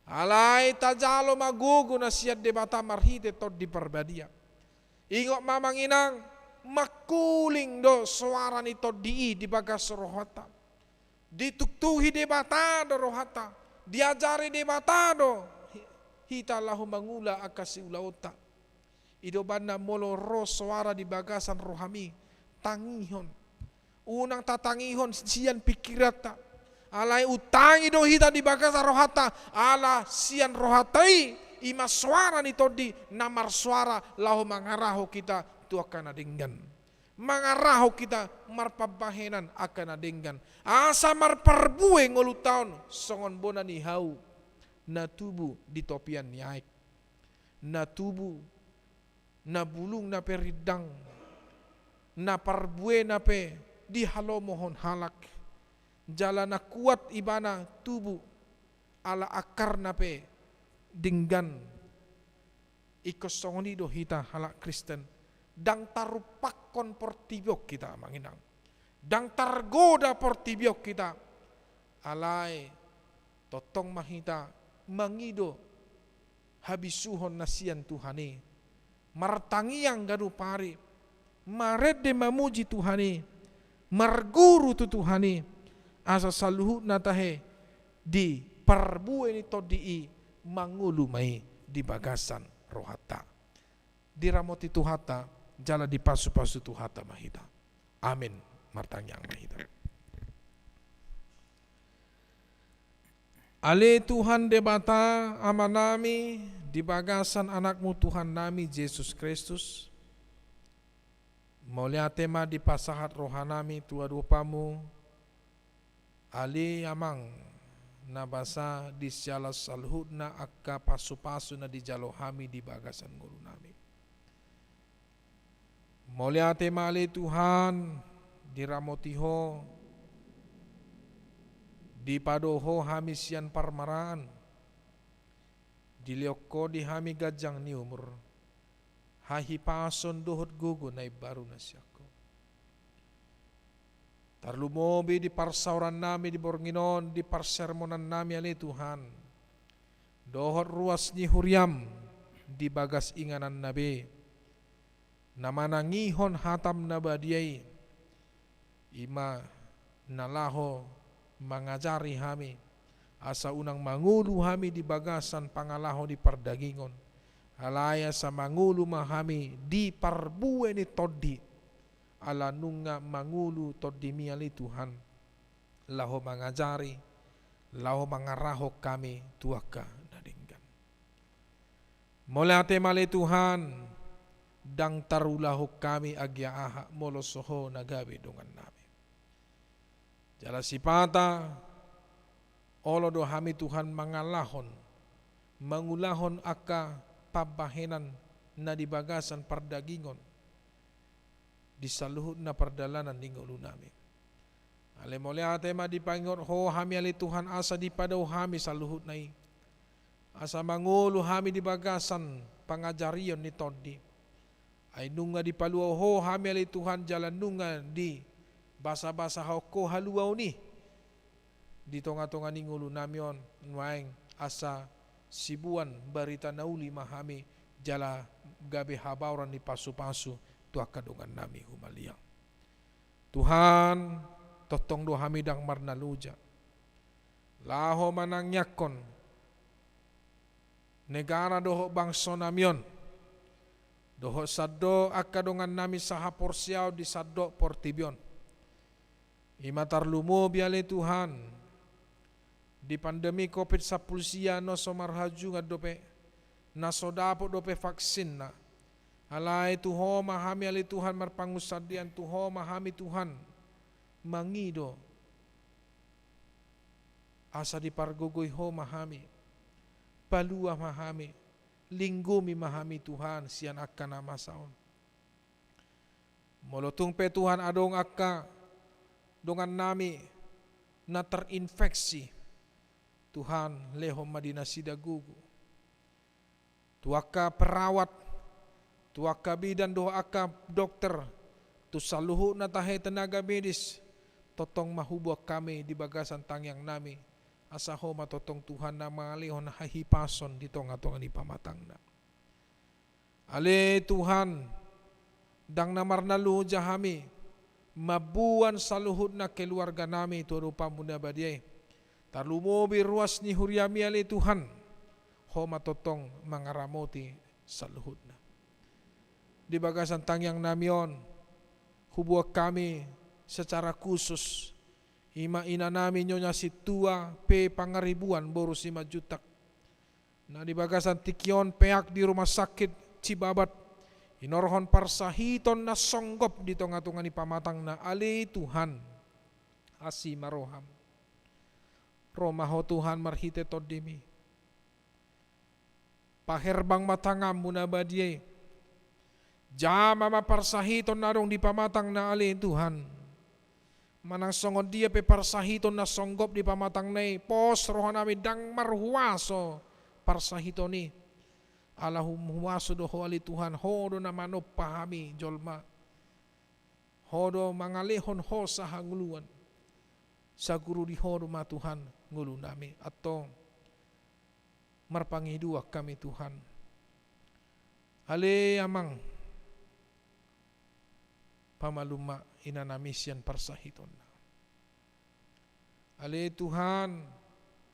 Alai tajalo ma gogo na sian Debata marhite Tondi Parbadia. Ingot ma, amang inang, mangkuling do soara ni Tondi i di bagas rohanta. Dituktuhi Debata do rohanta. Diajari Debata do hi-, hita laho mangula angka siulaonta. I do umbahen na molo ro soara di bagasan rohami, tangihon. Unang tatangihon sian pingkiranta. Alai utangi do hita di bagasan rohanta, ala sian rohanta i, i ma soara ni Tondi na marsoara laho mangarahon hita tu angka na denggan. Mangarahon hita marpambahenan angka na denggan. Asa marparbue ngolunta on songon bona ni hau na tubu di topian ni aek. Na tubu, na bulungna pe rindang, na parbuena pe dihalomohon halak. Jala na kuat ibana tubu, ala akarna pe denggan. Ingkon songon i do hita halak Kristen. Ndang tarumpakkon portibi on hita, amang inang. Ndang targoda portibi on hita. Alai tongtong ma hita mangido habisuhon na sian Tuhan i. Martangiang ganup ari, marende mamuji Tuhan i, marguru tu Tuhan i, asa saluhutna tahe di parbue ni Tondi i, mangolu ma i di bagasan rohanta. Diramoti Tuhanta, jala dipasupasu Tuhanta ma hita. Amin. Martangiang ma hita. Ale Tuhan Debata, Amanami, di bagasan Anakmu Tuhannami Jesus Kristus, mauliate ma dipasahat rohanami tu adopanmu, ale Amang, na basa di siala saluhutna angka pasupasu na dijalo hami di bagasan ngolunami. Mauliate ma ale Tuhan, diramoti Ho, dipado Ho hami sian parmaraan, dilehon Ho di hami ganjang ni umur, hahipason dohot gogo na imbaru na sian Ho. Tarlumobi di parsaorannami di borngin on, di parsermonannami ale Tuhan, dohot ruas ni huriam di bagas ingananna be, na manangihon hatam na badia i, i ma na laho mangajari hami, asa unang mangolu hami di bagasan pangalaho ni pardagingon, alai asa mangolu ma hami di parbue ni Tondi, ala nunga mangolu Tondimi ale Tuhan, laho mangajari, laho mangarahon hami tu angka na denggan. Mauliate ma ale Tuhan, ndang tarulahon hami agia aha molo so Ho na gabe dongannami. Jala sipata, olo do hami Tuhan mangalahon, mangulahon angka pambahenan na di bagasan pardagingon, di saluhutna pardalanan ni ngolunami. Ale mauliate ma dipaingot Ho hami ale Tuhan, asa dipadao hami saluhutna i, asa mangolu hami di bagasan pangajarion ni Tondi. Ai nunga dipalua Ho hami ale Tuhan, jala nunga dibasabasahon Ho haluaon i di tongatonga ni ngolunami on, nuaeng asa siboan barita na uli ma hami, jala gabe habaoran ni pasupasu tu angka dongannami humaliang. Tuhan, tongtong do hami ndang marnaloja laho manangiangkon negara dohot bangsonami on, dohot sandok angka dongannami sahaporseaon di sandok portibi on. I ma tarlumobi ale Tuhan, di pandemi covid sampulu sia na so marhajungan dope, na so dapot dope vaksinna. Alai tu Ho ma hami ale Tuhan marpangunsandean, tu Ho ma hami Tuhan mangido, asa dipargogoi Ho ma hami, palua ma hami, linggomi ma hami Tuhan sian angka na masa on. Molo tung pe Tuhan adong angka dongannami na terinfeksi, Tuhan, lehon ma di nasida gogo. Tu angka perawat, tu angka bidan dohot angka dokter, tu saluhutna tahe tenaga medis, tongtong ma huboan hami di bagasan tangiangnami, asa Ho ma tongtong Tuhan na mangalehon hahipason di tongatonga ni pamatangna. Ale Tuhan, ndang na marnaloja hami mamboan saluhutna keluarganami tu adopanmu na badia i. Tarlumobi ruas ni huriami ale Tuhan, Ho ma tongtong mangaramoti saluhutna. Di bagasan tangiangnami on, huboan hami secara khusus, ima inanami Nyonya Sintua P. Pangaribuan boru Simanjuntak, na di bagasan tingki on peak di rumah sakit Cibabat, hinorhon parsahiton na songgop di tonga-tonga ni pamatangna. Ale Tuhan, asi ma roham. Ro ma Ho Tuhan marhite Tondimi. Paherbang ma tanganmu na badia i. Jama ma parsahiton na adong di pamatangna, ale Tuhan. Manang songon dia pe parsahiton na songgop di pamatangna i, pos rohanami ndang marhuaso parsahiton i. Ala hum-, huaso do Ho, ale Tuhan, Ho do na manompa hami jolma. Ho do mangalehon hosa hangoluan. Saguru di Ho do ma Tuhan ngolunami. Antong marpangidoan hami, Tuhan. Ale Amang, pamalum ma inanami sian parsahitonna. Ale Tuhan,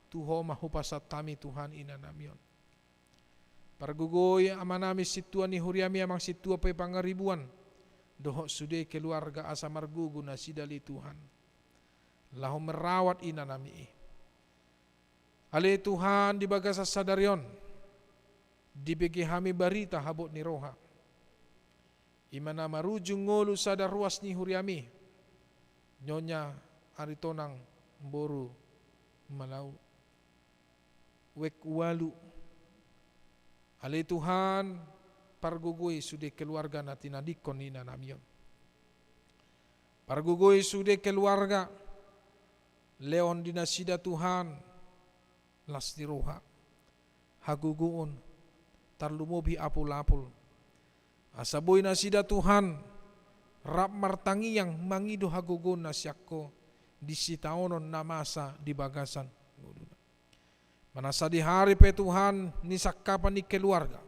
tu Ho ma hupasahat hami, Tuhan, inanami on. Pargogoi amanami Sintua ni huriami, Amang Sintua P. Pangaribuan, dohot sude keluarga, asa margogo nasida, ale Tuhan, laho merawat inanami i. Ale Tuhan, di bagasan sadari on, dibege hami barita habot ni roha, ima na marujung ngolu sada ruas ni huriami, Nyonya Aritonang boru Malau, wijk ualu. Ale Tuhan, pargogoi sude keluarga na tinadingkon ni inanami on. Pargogoi sude keluarga, lehon di nasida, Tuhan, las ni roha, hagogoon, tarlumobi apul-apul. Asa boi nasida, Tuhan, rap martangiang mangido hagogoon na sian Ho di sitaonon na masa di bagasan ngoluna. Manang sadihari pe, Tuhan, ni sangkapan ni keluarga,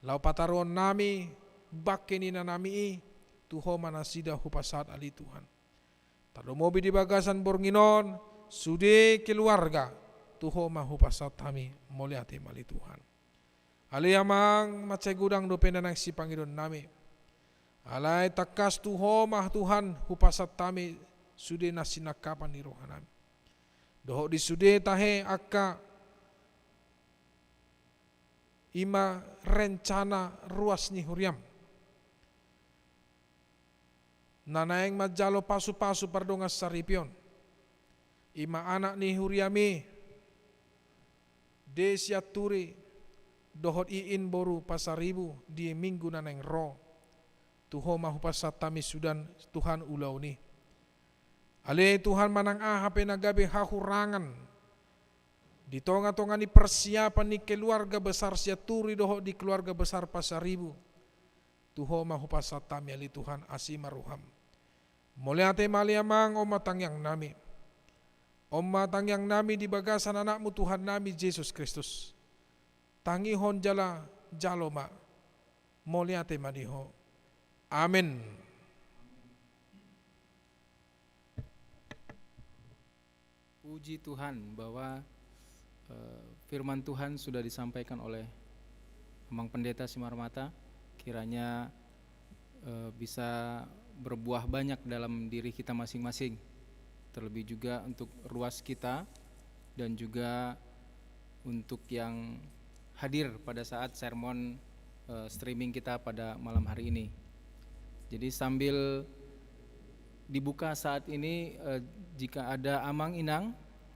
laho pataruhonnami bangke ni inanami i, tu Ho ma nasida hupasahat, ale Tuhan. Tarlumobi di bagasan borngin on, sude keluarga, tu Ho ma hupasahat hami. Mauliate ma, ale Tuhan. Ale Amang, mansai godang dope na naeng sipangidoannami. Alai tangkas tu Ho ma, Tuhan, hupasahat hami sude na sinangkapan ni rohanami. Dohot di sude tahe angka ima rencana ruas ni huriam na naeng manjalo pasu-pasu pardongansaripeon. Ima anak ni huriami, De Sianturi, dohot Iin boru Pasaribu di minggu na naeng ro. Tu Ho ma hupasahat hami sude, Tuhan, ulaon i. Ale Tuhan, manang aha pe na gabe hahurangan di tonga-tonga ni persiapan ni keluarga besar Sianturi dohot di keluarga besar Pasaribu, tu Ho ma hupasahat hami, ale Tuhan, asi ma roham. Mauliate ma, ale Amang, on ma tangiangnami. On ma tangiangnami di bagasan Anakmu, Tuhannami Jesus Kristus. Tangihon jala jalo ma. Mauliate ma di Ho. Amen. Puji Tuhan bahwa, eh, firman Tuhan sudah disampaikan oleh Amang Pendeta Simarmata. Kiranya, eh, bisa berbuah banyak dalam diri kita masing-masing, terlebih juga untuk ruas kita dan juga untuk yang hadir pada saat sermon, eh, streaming kita pada malam hari ini. Jadi, sambil dibuka saat ini, eh, jika ada amang inang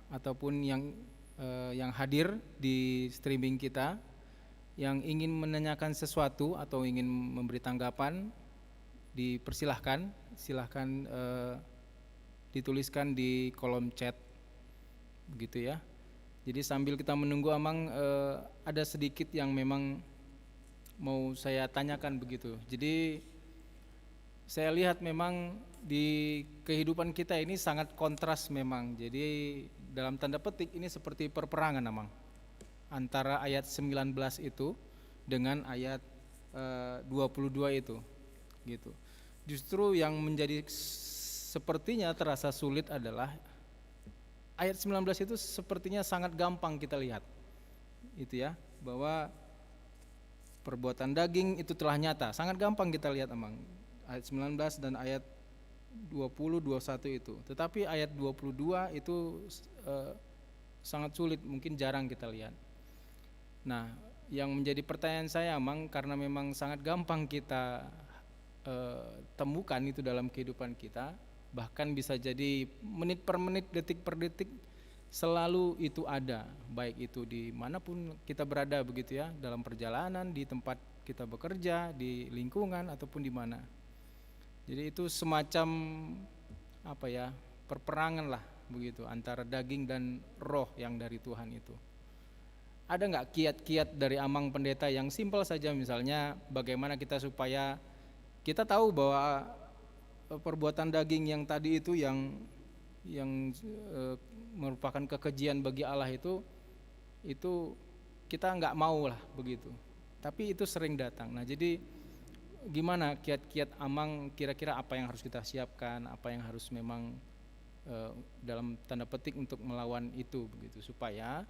ataupun yang, eh, yang hadir di streaming kita yang ingin menanyakan sesuatu atau ingin memberi tanggapan, dipersilahkan, silahkan, eh, dituliskan di kolom chat, begitu ya. Jadi, sambil kita menunggu, Amang, eh, ada sedikit yang memang mau saya tanyakan, begitu. Jadi, saya lihat memang di kehidupan kita ini sangat kontras memang. Jadi, dalam tanda petik, ini seperti perperangan, Amang, antara ayat sembilan belas itu dengan ayat, eh, dua puluh dua itu, gitu. Justru yang menjadi s-, sepertinya terasa sulit adalah ayat sembilan belas itu sepertinya sangat gampang kita lihat, gitu ya, bahwa perbuatan daging itu telah nyata. Sangat gampang kita lihat, Amang. Ayat sembilan belas dan ayat dua puluh, dua puluh satu itu. Tetapi ayat dua puluh dua itu, eh, sangat sulit, mungkin jarang kita lihat. Nah, yang menjadi pertanyaan saya, Amang, karena memang sangat gampang kita, eh, temukan itu dalam kehidupan kita, bahkan bisa jadi menit per menit, detik per detik, selalu itu ada, baik itu di manapun kita berada begitu ya, dalam perjalanan, di tempat kita bekerja, di lingkungan, ataupun di mana. Jadi itu semacam, apa ya, perperangan lah begitu antara daging dan roh yang dari Tuhan itu. Ada nggak kiat-kiat dari Amang Pendeta yang simpel saja, misalnya bagaimana kita supaya kita tahu bahwa, eh, perbuatan daging yang tadi itu yang, yang, eh, merupakan kekejian bagi Allah itu, itu kita nggak mau lah begitu. Tapi itu sering datang. Nah, jadi gimana kiat-kiat Amang, kira-kira apa yang harus kita siapkan, apa yang harus memang, eh, dalam tanda petik untuk melawan itu begitu, supaya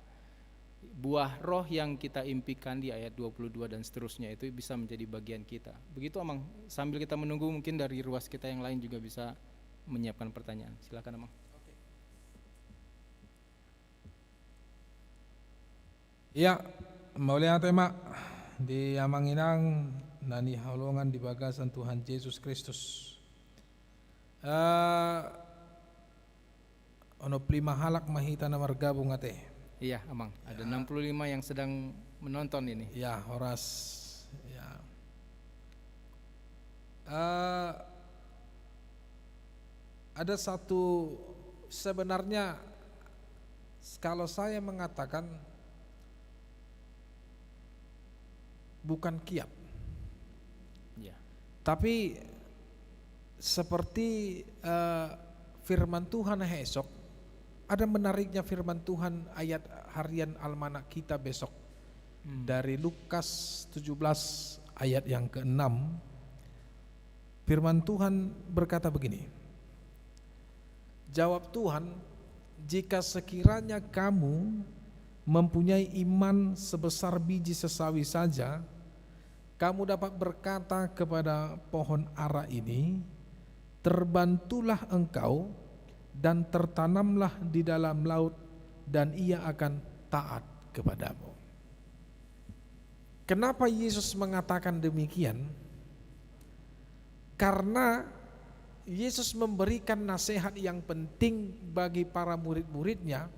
buah roh yang kita impikan di ayat dua puluh dua dan seterusnya itu bisa menjadi bagian kita. Begitu, Amang. Sambil kita menunggu, mungkin dari ruas kita yang lain juga bisa menyiapkan pertanyaan. Silakan, Amang. Ia, mauliate ma di Amang Inang na hinaholongan di bagasan Tuhan Jesus Kristus. Eh, onom pulu lima halak ma hita na margabung ate. Iya, Amang. Ada enam puluh lima yang sedang menonton ini. Ya, horas. Ya. Eh, ada satu, sebenarnya kalau saya mengatakan bukan kiat. Ya. Tapi seperti, eh, firman Tuhan esok, ada menariknya firman Tuhan ayat harian almanak kita besok. Hmm. Dari Lukas tujuh belas ayat yang keenam, firman Tuhan berkata begini, jawab Tuhan, "Jika sekiranya kamu mempunyai iman sebesar biji sesawi saja, kamu dapat berkata kepada pohon ara ini, 'Terbantulah engkau dan tertanamlah di dalam laut,' dan ia akan taat kepadamu." Kenapa Yesus mengatakan demikian? Karena Yesus memberikan nasihat yang penting bagi para murid-muridnya.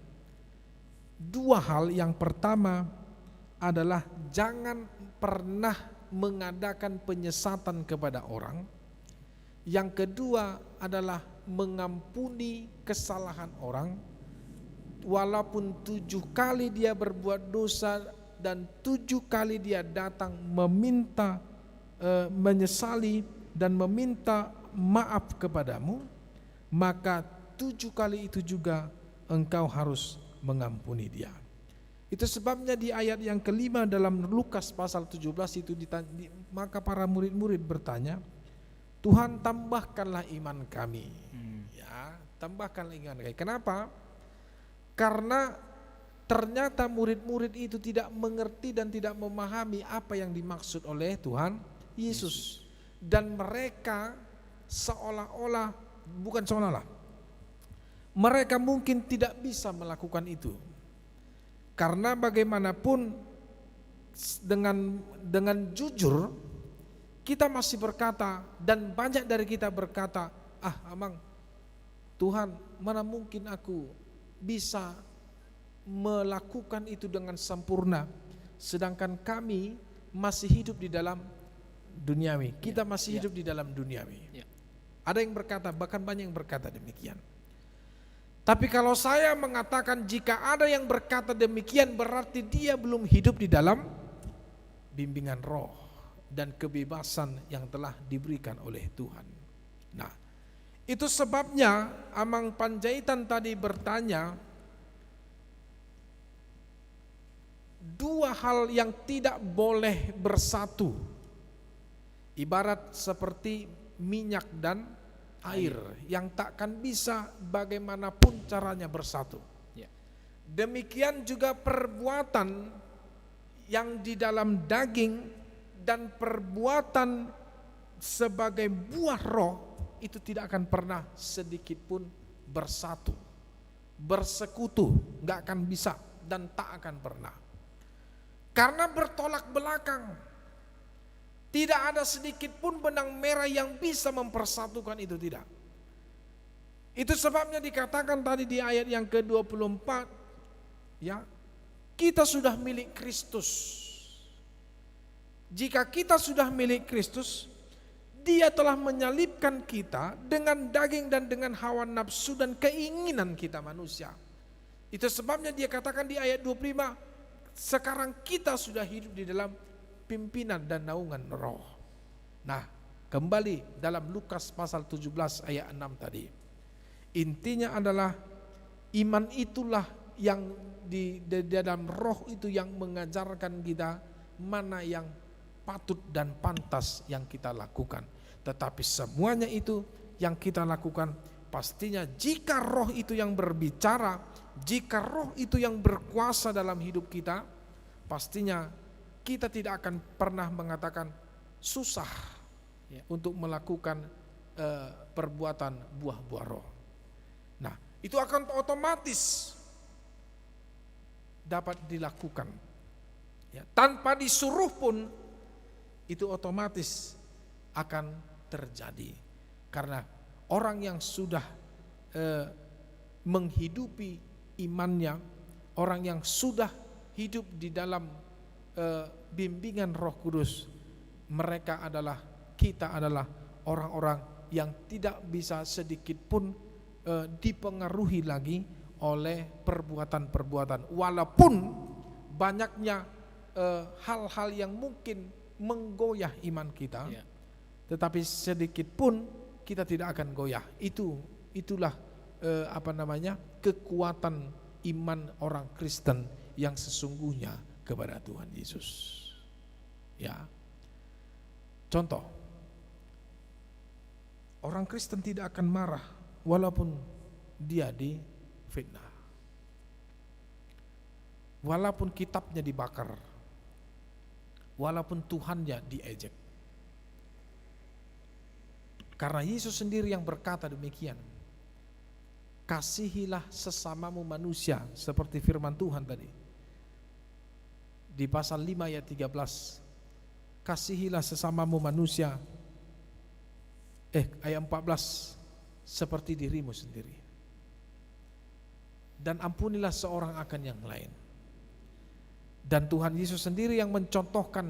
Dua hal, yang pertama adalah jangan pernah mengadakan penyesatan kepada orang. Yang kedua adalah mengampuni kesalahan orang, walaupun tujuh kali dia berbuat dosa dan tujuh kali dia datang meminta, eh, menyesali dan meminta maaf kepadamu, maka tujuh kali itu juga engkau harus mengampuni dia. Itu sebabnya di ayat yang kelima dalam Lukas pasal tujuh belas itu dita-, di-, maka para murid-murid bertanya, "Tuhan, tambahkanlah iman kami." Hmm. Ya, tambahkanlah iman kami. Kenapa? Karena ternyata murid-murid itu tidak mengerti dan tidak memahami apa yang dimaksud oleh Tuhan Yesus. Yesus. Dan mereka seolah-olah, bukan seolah-olah, mereka mungkin tidak bisa melakukan itu. Karena bagaimanapun, s-, dengan, dengan jujur, kita masih berkata, dan banyak dari kita berkata, "Ah, Amang, Tuhan, mana mungkin aku bisa melakukan itu dengan sempurna, sedangkan kami masih hidup di dalam duniawi. Kita masih hidup di dalam duniawi." Ya. Ada yang berkata, bahkan banyak yang berkata demikian. Tapi kalau saya mengatakan, jika ada yang berkata demikian, berarti dia belum hidup di dalam bimbingan roh dan kebebasan yang telah diberikan oleh Tuhan. Nah, itu sebabnya Amang Panjaitan tadi bertanya, dua hal yang tidak boleh bersatu. Ibarat seperti minyak dan air yang takkan bisa bagaimanapun caranya bersatu. Ya. Demikian juga perbuatan yang di dalam daging dan perbuatan sebagai buah roh itu tidak akan pernah sedikit pun bersatu, bersekutu, nggak akan bisa dan tak akan pernah. Karena bertolak belakang. Tidak ada sedikit pun benang merah yang bisa mempersatukan itu, tidak. Itu sebabnya dikatakan tadi di ayat yang kedua puluh empat, ya, kita sudah milik Kristus. Jika kita sudah milik Kristus, Dia telah menyalibkan kita dengan daging dan dengan hawa nafsu dan keinginan kita manusia. Itu sebabnya Dia katakan di ayat dua puluh lima, sekarang kita sudah hidup di dalam pimpinan dan naungan Roh. Nah, kembali dalam Lukas pasal tujuh belas ayat enam tadi. Intinya adalah iman itulah yang di, di dalam Roh itu yang mengajarkan kita mana yang patut dan pantas yang kita lakukan. Tetapi semuanya itu yang kita lakukan, pastinya jika Roh itu yang berbicara, jika Roh itu yang berkuasa dalam hidup kita, pastinya kita tidak akan pernah mengatakan susah, ya, untuk melakukan, eh, perbuatan buah-buah Roh. Nah, itu akan otomatis dapat dilakukan. Ya, tanpa disuruh pun itu otomatis akan terjadi. Karena orang yang sudah, eh, menghidupi imannya, orang yang sudah hidup di dalam, eh, bimbingan Roh Kudus, mereka adalah, kita adalah orang-orang yang tidak bisa sedikit pun, eh, dipengaruhi lagi oleh perbuatan-perbuatan. Walaupun banyaknya, eh, hal-hal yang mungkin menggoyah iman kita, ya, tetapi sedikit pun kita tidak akan goyah. Itu, itulah, eh, apa namanya, kekuatan iman orang Kristen yang sesungguhnya kepada Tuhan Yesus. Ya. Contoh, orang Kristen tidak akan marah walaupun dia difitnah. Walaupun kitabnya dibakar, walaupun Tuhannya diejek. Karena Yesus sendiri yang berkata demikian, "Kasihilah sesamamu manusia," seperti firman Tuhan tadi di pasal lima ayat tiga belas, "Kasihilah sesamamu manusia," eh, ayat empat belas, "seperti dirimu sendiri. Dan ampunilah seorang akan yang lain." Dan Tuhan Yesus sendiri yang mencontohkan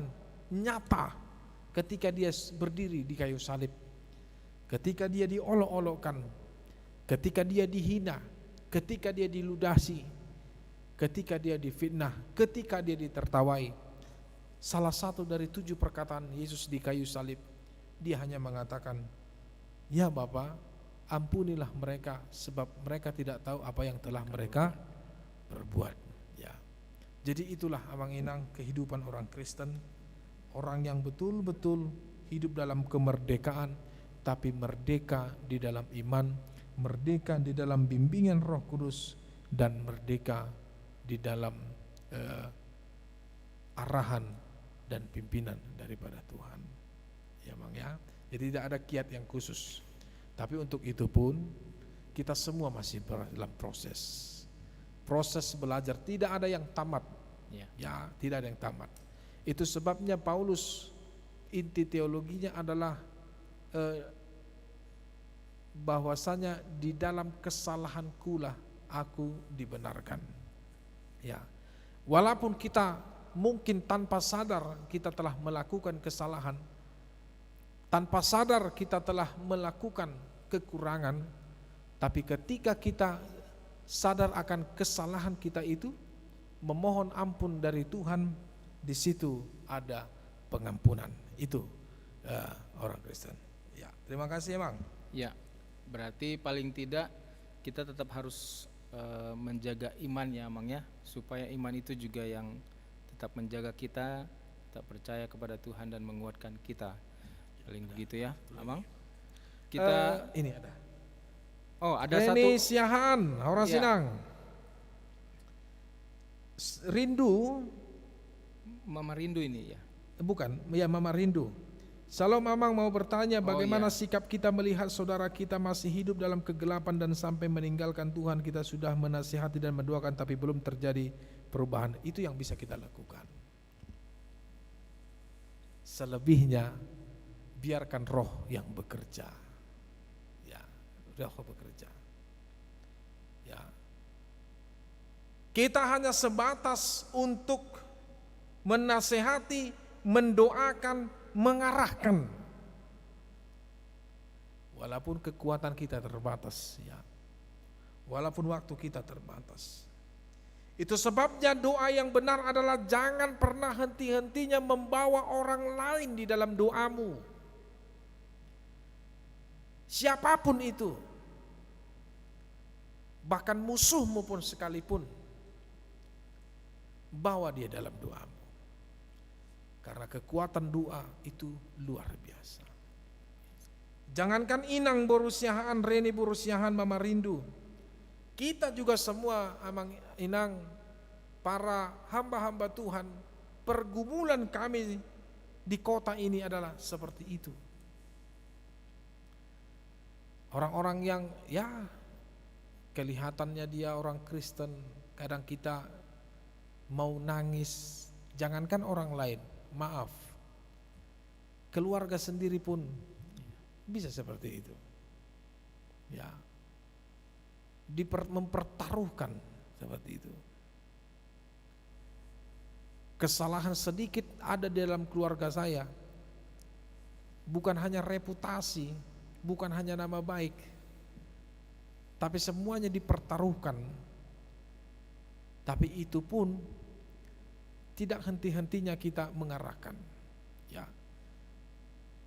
nyata ketika Dia s-, berdiri di kayu salib, ketika Dia diolok-olokkan, ketika Dia dihina, ketika Dia diludasi, ketika Dia difitnah, ketika Dia ditertawai. Salah satu dari tujuh perkataan Yesus di kayu salib, Dia hanya mengatakan, "Ya Bapa, ampunilah mereka, sebab mereka tidak tahu apa yang telah mereka perbuat." Ya. Jadi itulah, Amang Inang, kehidupan orang Kristen, orang yang betul-betul hidup dalam kemerdekaan, tapi merdeka di dalam iman, merdeka di dalam bimbingan Roh Kudus, dan merdeka di dalam, eh, arahan dan pimpinan daripada Tuhan. Ya, Mang, ya. Jadi tidak ada kiat yang khusus. Tapi untuk itu pun kita semua masih ber-, dalam proses. Proses belajar, tidak ada yang tamat. Ya. Ya, tidak ada yang tamat. Itu sebabnya Paulus, inti teologinya adalah, eh, bahwasanya di dalam kesalahankulah aku dibenarkan. Ya. Walaupun kita mungkin tanpa sadar kita telah melakukan kesalahan, tanpa sadar kita telah melakukan kekurangan, tapi ketika kita sadar akan kesalahan kita itu, memohon ampun dari Tuhan, di situ ada pengampunan. Itu, eh, orang Kristen. Ya, terima kasih, Mang. Ya, berarti paling tidak kita tetap harus, eh, menjaga iman ya, Mang, ya, supaya iman itu juga yang tetap menjaga kita, tetap percaya kepada Tuhan dan menguatkan kita. Paling begitu ya, Amang. Kita, eh, ini ada. Oh, ada Reni satu. Siahaan, horas, ya. Inang. S-, Rindu. Mama Rindu ini ya? Bukan, ya, Mama Rindu. Shalom Amang, mau bertanya, bagaimana sikap kita melihat saudara kita masih hidup dalam kegelapan dan sampai meninggalkan Tuhan? Kita sudah menasihati dan mendoakan, tapi belum terjadi perubahan. Itu yang bisa kita lakukan. Selebihnya, biarkan Roh yang bekerja. Ya, Roh bekerja. Ya. Kita hanya sebatas untuk menasehati, mendoakan, mengarahkan. Walaupun kekuatan kita terbatas, ya. Walaupun waktu kita terbatas. Itu sebabnya doa yang benar adalah jangan pernah henti-hentinya membawa orang lain di dalam doamu. Siapapun itu, bahkan musuhmu pun sekalipun, bawa dia dalam doamu. Karena kekuatan doa itu luar biasa. Jangankan Inang boru Siahaan, Reni boru Siahaan, Mama Rindu. Kita juga semua, Amang Inang, para hamba-hamba Tuhan, pergumulan kami di kota ini adalah seperti itu. Orang-orang yang, ya, kelihatannya dia orang Kristen, kadang kita mau nangis, jangankan orang lain, maaf, keluarga sendiri pun bisa seperti itu. Ya, diper-, mempertaruhkan seperti itu. Kesalahan sedikit ada di dalam keluarga saya, bukan hanya reputasi, bukan hanya nama baik, tapi semuanya dipertaruhkan. Tapi itu pun tidak henti-hentinya kita mengarahkan. Ya.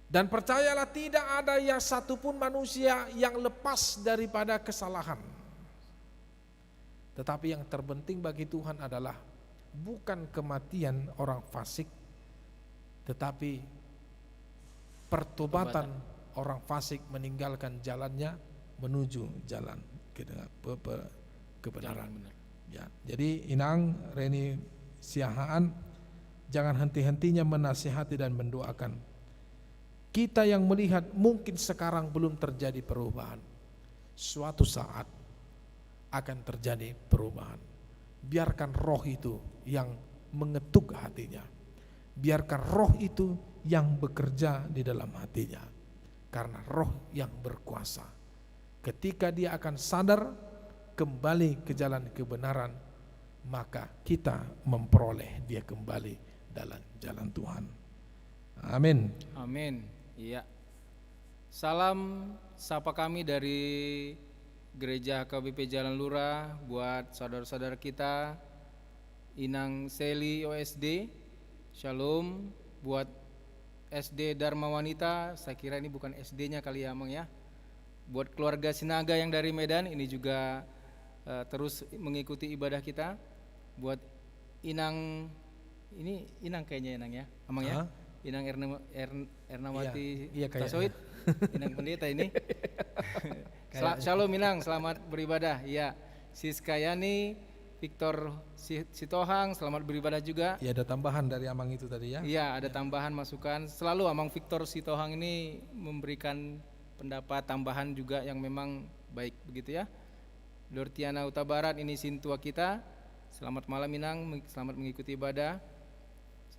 Dan percayalah, tidak ada yang satupun manusia yang lepas daripada kesalahan. Tetapi yang terpenting bagi Tuhan adalah bukan kematian orang fasik, tetapi pertobatan orang fasik meninggalkan jalannya menuju jalan ke-, pe-, pe-, kebenaran. Jalan benar. Ya, jadi Inang Reni Siahaan, jangan henti-hentinya menasihati dan mendoakan. Kita yang melihat mungkin sekarang belum terjadi perubahan. Suatu saat akan terjadi perubahan. Biarkan Roh itu yang mengetuk hatinya. Biarkan Roh itu yang bekerja di dalam hatinya. Karena Roh yang berkuasa. Ketika dia akan sadar kembali ke jalan kebenaran, maka kita memperoleh dia kembali dalam jalan Tuhan. Amin. Amin. Iya. Salam sapa kami dari Gereja H K B P Jalan Lurah buat saudara-saudara kita, Inang Seli O S D. Shalom buat S D Dharma Wanita. Saya kira ini bukan S D-nya kali ya, Amang, ya. Buat keluarga Sinaga yang dari Medan, ini juga, eh, terus mengikuti ibadah kita. Buat Inang, ini Inang kayaknya, Inang, ya, Amang, ya? Hah? Inang Erne-, Ern-, Ernawati, iya, iya, kayaknya. Tasoit, Inang Pendeta ini. Sel-, kayaknya. Shalom, Inang, selamat beribadah. Iya, Siska Yani, Victor Si-, Sitohang, selamat beribadah juga. Iya, ada tambahan dari Amang itu tadi, ya? Iya, ada tambahan masukan. Selalu Amang Victor Sitohang ini memberikan pendapat tambahan juga yang memang baik, begitu ya. Dortiana Hutabarat, ini sintua kita. Selamat malam, Inang, meng-, selamat mengikuti ibadah.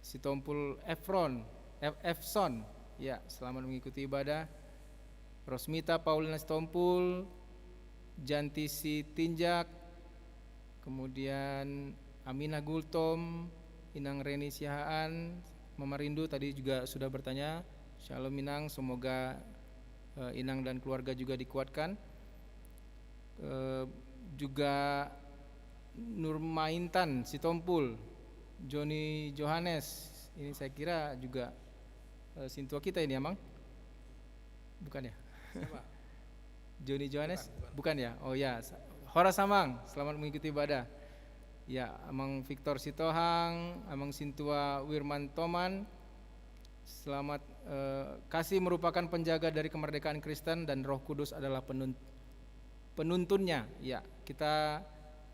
Sitompul Efron, Ef-, Efson, ya, selamat mengikuti ibadah. Rosmita Paulina Sitompul, Janti Sitinjak, kemudian Aminah Gultom, Inang Reni Siahaan, Mama Rindu tadi juga sudah bertanya. Shalom, Inang, semoga, eh, Inang dan keluarga juga dikuatkan. Eh, juga Nurmaintan Sitompul, Joni Johannes, ini saya kira juga, eh, sintua kita ini, Amang? Bukan ya? Siapa? Joni Johannes? Bukan, bukan. Bukan ya? Oh ya, sa-, horas Amang, selamat mengikuti ibadah. Ya, Amang Victor Sitohang, Amang Sintua Wirman Toman, selamat, eh, kasih merupakan penjaga dari kemerdekaan Kristen dan Roh Kudus adalah penun-, penuntunnya. Ya, kita,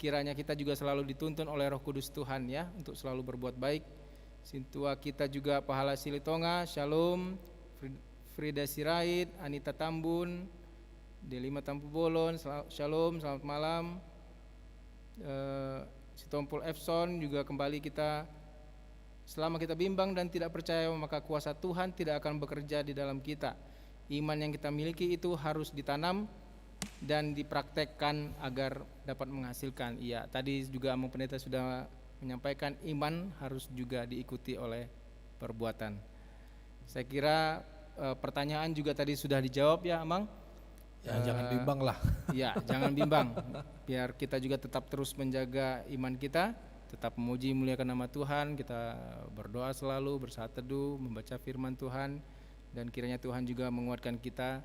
kiranya kita juga selalu dituntun oleh Roh Kudus Tuhan, ya, untuk selalu berbuat baik. Sintua kita juga Pahala Silitonga, Shalom, Frid-, Frida Sirait, Anita Tambun, Delima Tampubolon, sel-, shalom, selamat malam. Eh, Sitompul Epson juga kembali kita, selama kita bimbang dan tidak percaya, maka kuasa Tuhan tidak akan bekerja di dalam kita. Iman yang kita miliki itu harus ditanam dan dipraktekkan agar dapat menghasilkan. Iya, tadi juga Amang Pendeta sudah menyampaikan, iman harus juga diikuti oleh perbuatan. Saya kira, eh, pertanyaan juga tadi sudah dijawab ya, Amang. Ya, jangan Eh, bimbang lah. Ya, jangan bimbang. Biar kita juga tetap terus menjaga iman kita, tetap memuji, muliakan nama Tuhan, kita berdoa selalu, bersaat teduh, membaca firman Tuhan, dan kiranya Tuhan juga menguatkan kita,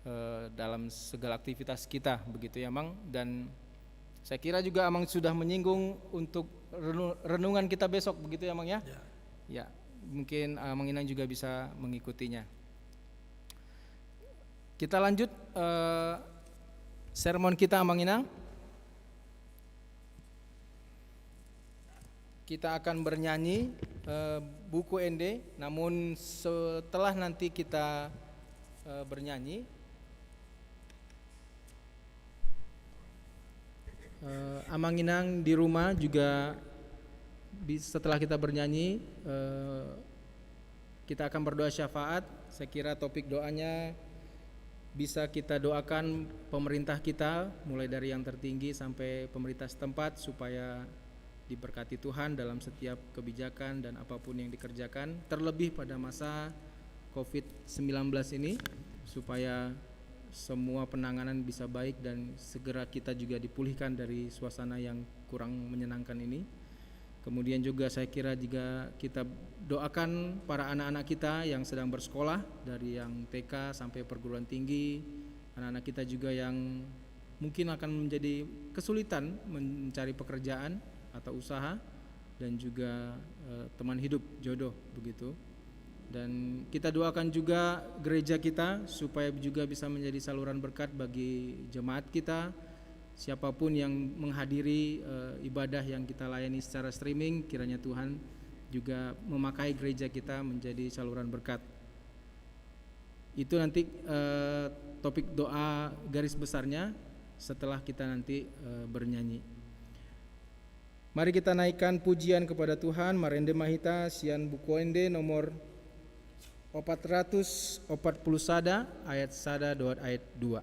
eh, dalam segala aktivitas kita, begitu ya, Mang. Dan saya kira juga Amang sudah menyinggung untuk renu-, renungan kita besok, begitu ya, Mang, ya? Ya. Ya, mungkin, eh, Amang Inang juga bisa mengikutinya. Kita lanjut, eh, sermon kita, Amang Inang. Kita akan bernyanyi, eh, Buku Ende, namun setelah nanti kita, eh, bernyanyi, eh, Amang Inang di rumah juga bi-, setelah kita bernyanyi, eh, kita akan berdoa syafaat. Saya kira topik doanya bisa kita doakan pemerintah kita, mulai dari yang tertinggi sampai pemerintah setempat, supaya diberkati Tuhan dalam setiap kebijakan dan apapun yang dikerjakan, terlebih pada masa covid sembilan belas ini, supaya semua penanganan bisa baik dan segera kita juga dipulihkan dari suasana yang kurang menyenangkan ini. Kemudian juga saya kira juga kita doakan para anak-anak kita yang sedang bersekolah, dari yang T K sampai perguruan tinggi, anak-anak kita juga yang mungkin akan menjadi kesulitan mencari pekerjaan atau usaha, dan juga, eh, teman hidup, jodoh, begitu. Dan kita doakan juga gereja kita supaya juga bisa menjadi saluran berkat bagi jemaat kita. Siapapun yang menghadiri, eh, ibadah yang kita layani secara streaming, kiranya Tuhan juga memakai gereja kita menjadi saluran berkat. Itu nanti, eh, topik doa garis besarnya setelah kita nanti, eh, bernyanyi. Mari kita naikkan pujian kepada Tuhan, marende ma hita sian Buku Ende nomor opat ratus opat puluh sada, ayat sada dohot ayat dua.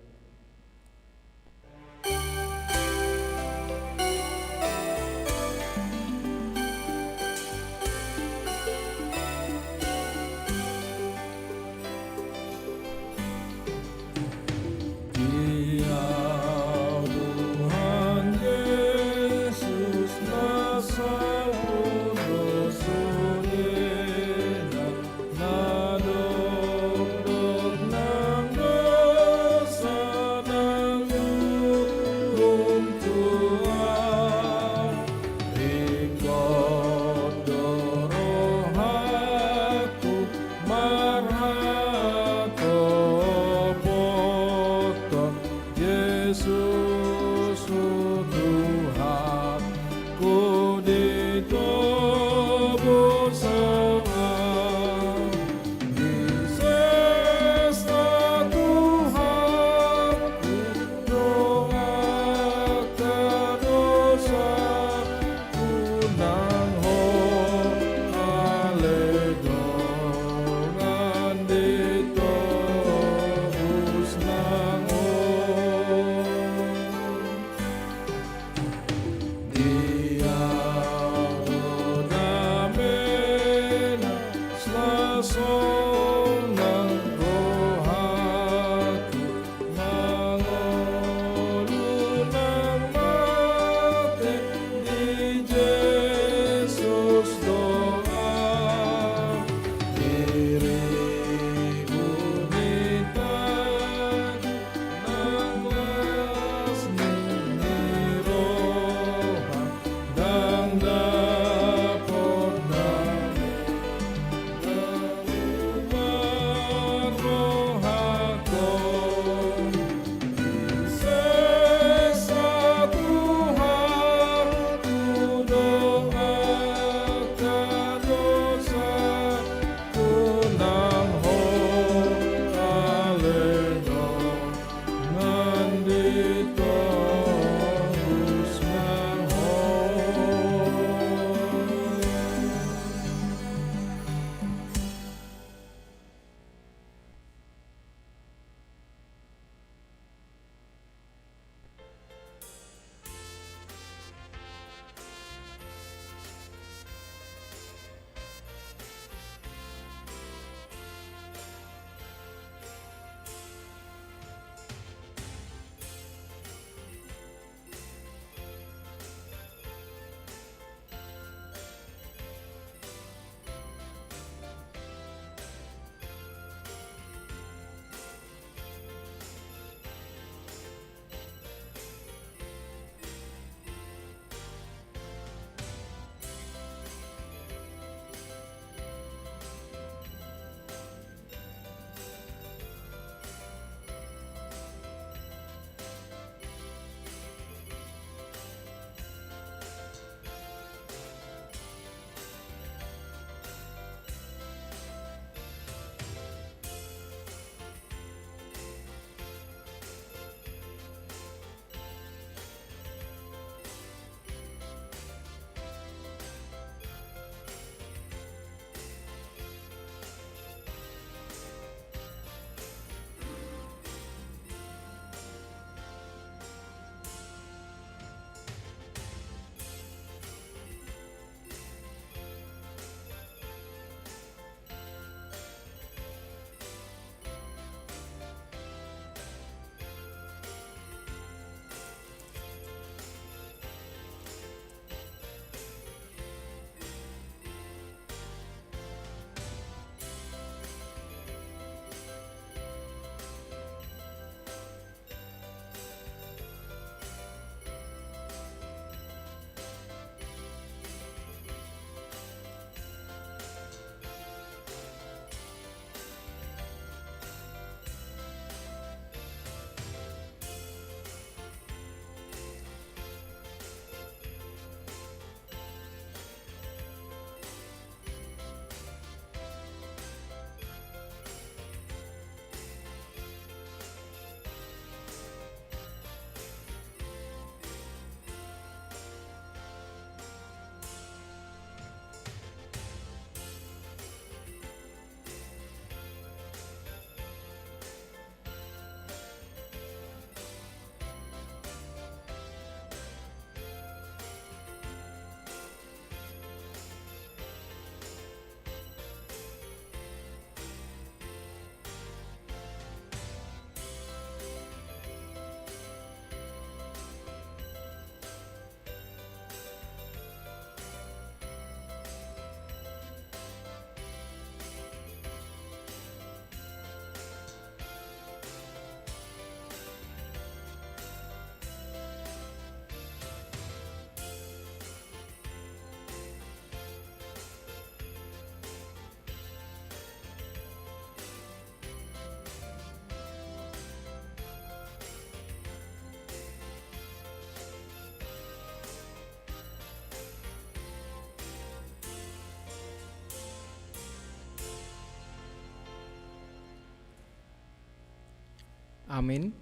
Amin.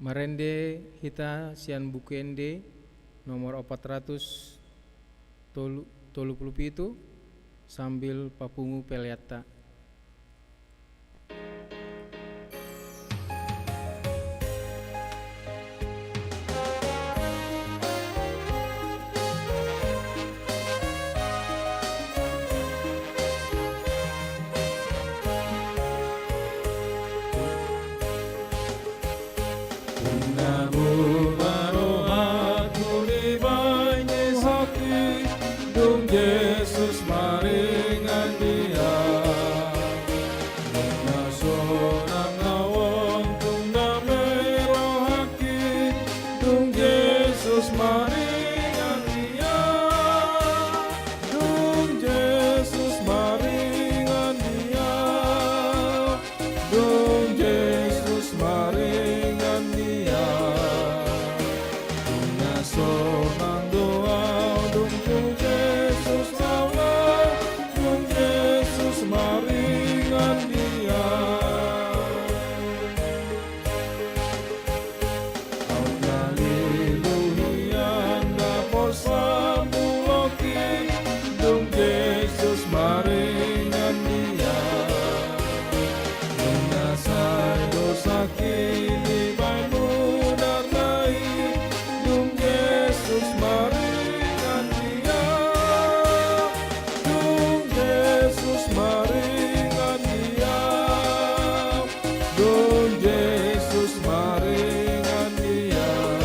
Marende hita sian Buku Ende nomor opat ratus tolu pulu pitu, sambil papungu peleanta. Nunga bubar rohangku dibahen ni sakti, dung Jesus maringan di ahu. Nunga sonang ahu on, dung dame rohangki, dung Jesus maringan di ahu. Dung Jesus maringan di ahu. Dung Jesus maringan di ahu. Nunga sonang do ahu, dung tu Jesus ahu laho. Dung Jesus maringan di ahu. Ahu na lilu hian dapot sambulongki, dung Jesus maringan di ahu. Nunga sai dosangki dibahen mudar na i, dung Jesus maringan di ahu. Dung Jesus maringan di ahu. Dung Jesus maringan di ahu.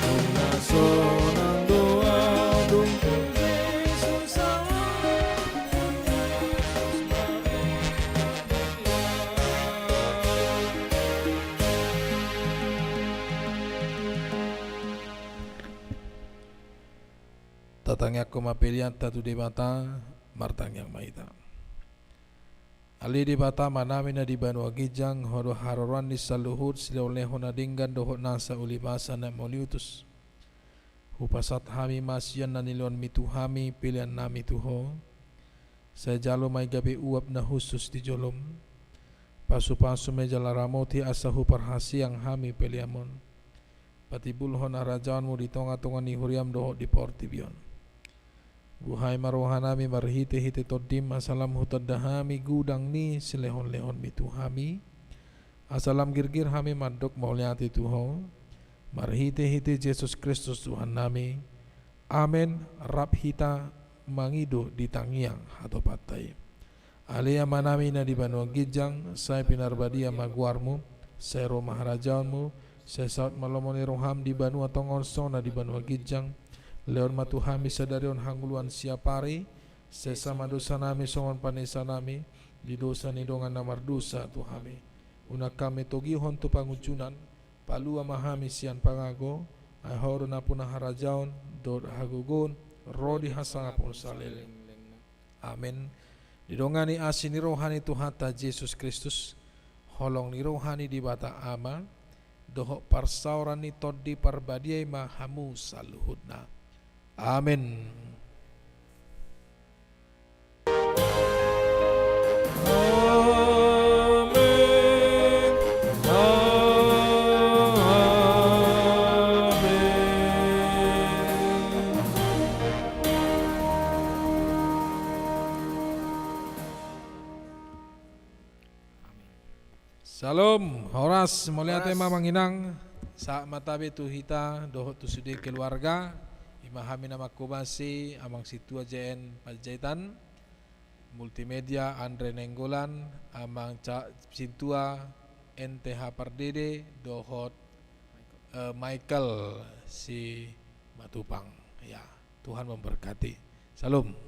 Nunga sonang do ahu, dung tu Jesus ahu. Tatangiangkon ma peleanta tu Debata. Martangiang ma hita. Ale Debata Amanami na di banua ginjang, Ho do haroroan ni saluhut silehonlehon na denggan dohot nasa ulibasa na mauliutus. Hupasahat hami ma sian na nilehonMi tu hami peleannami tu Ho. Sai jalo ma i gabe uap na hushus di jolom. Pasupasu ma i jala ramoti asa huparhaseang hami peleam on. Patimbulhon harajaonMu di tongatonga ni huriaM dohot di portibi on. Buhai ma rohanami marhitehite TondiM, asa lam hutanda hami godang ni silehonlehonMi tu hami, asa lam girgir hami mandok mauliate tu Ho, marhitehite Jesus Kristus Tuhannami. Amen. Rap hita mangido di tangiang hatopanta i. Ale Amanami na di banua ginjang, sai pinarbadia ma goarMu, sai ro ma harajaonMu, sai saut ma lomo ni rohaM di banua tonga on songon na di banua ginjang. Lehon ma tu hami sadari on hangoluan siapari, sesa ma dosanami songon panesanami di dosa ni dongan na mardosa tu hami. Unang hami togihon tu pangunjunan, palua ma hami sian pangago, ai Ho do nampuna harajaon, dohot hagogoon, ro di hasangapon saleleng. Amen. Didongani asi ni roha ni Tuhanta Jesus Kristus, holong ni roha ni Debata Ama, dohot parsaoran ni Tondi Parbadia i ma hamu saluhutna. Amen. Amen. Amen. Syalom, horas, mauliate ma amang inang. Sahat ma tabe tu hita dohot tu sude keluarga. I ma hami na manghobasi amang sintua J N Panjaitan, Multimedia Andre Nainggolan, amang ca-, sintua N T H Pardede dohot, eh, Michael Simatupang. Ya, Tuhan memberkati. Syalom.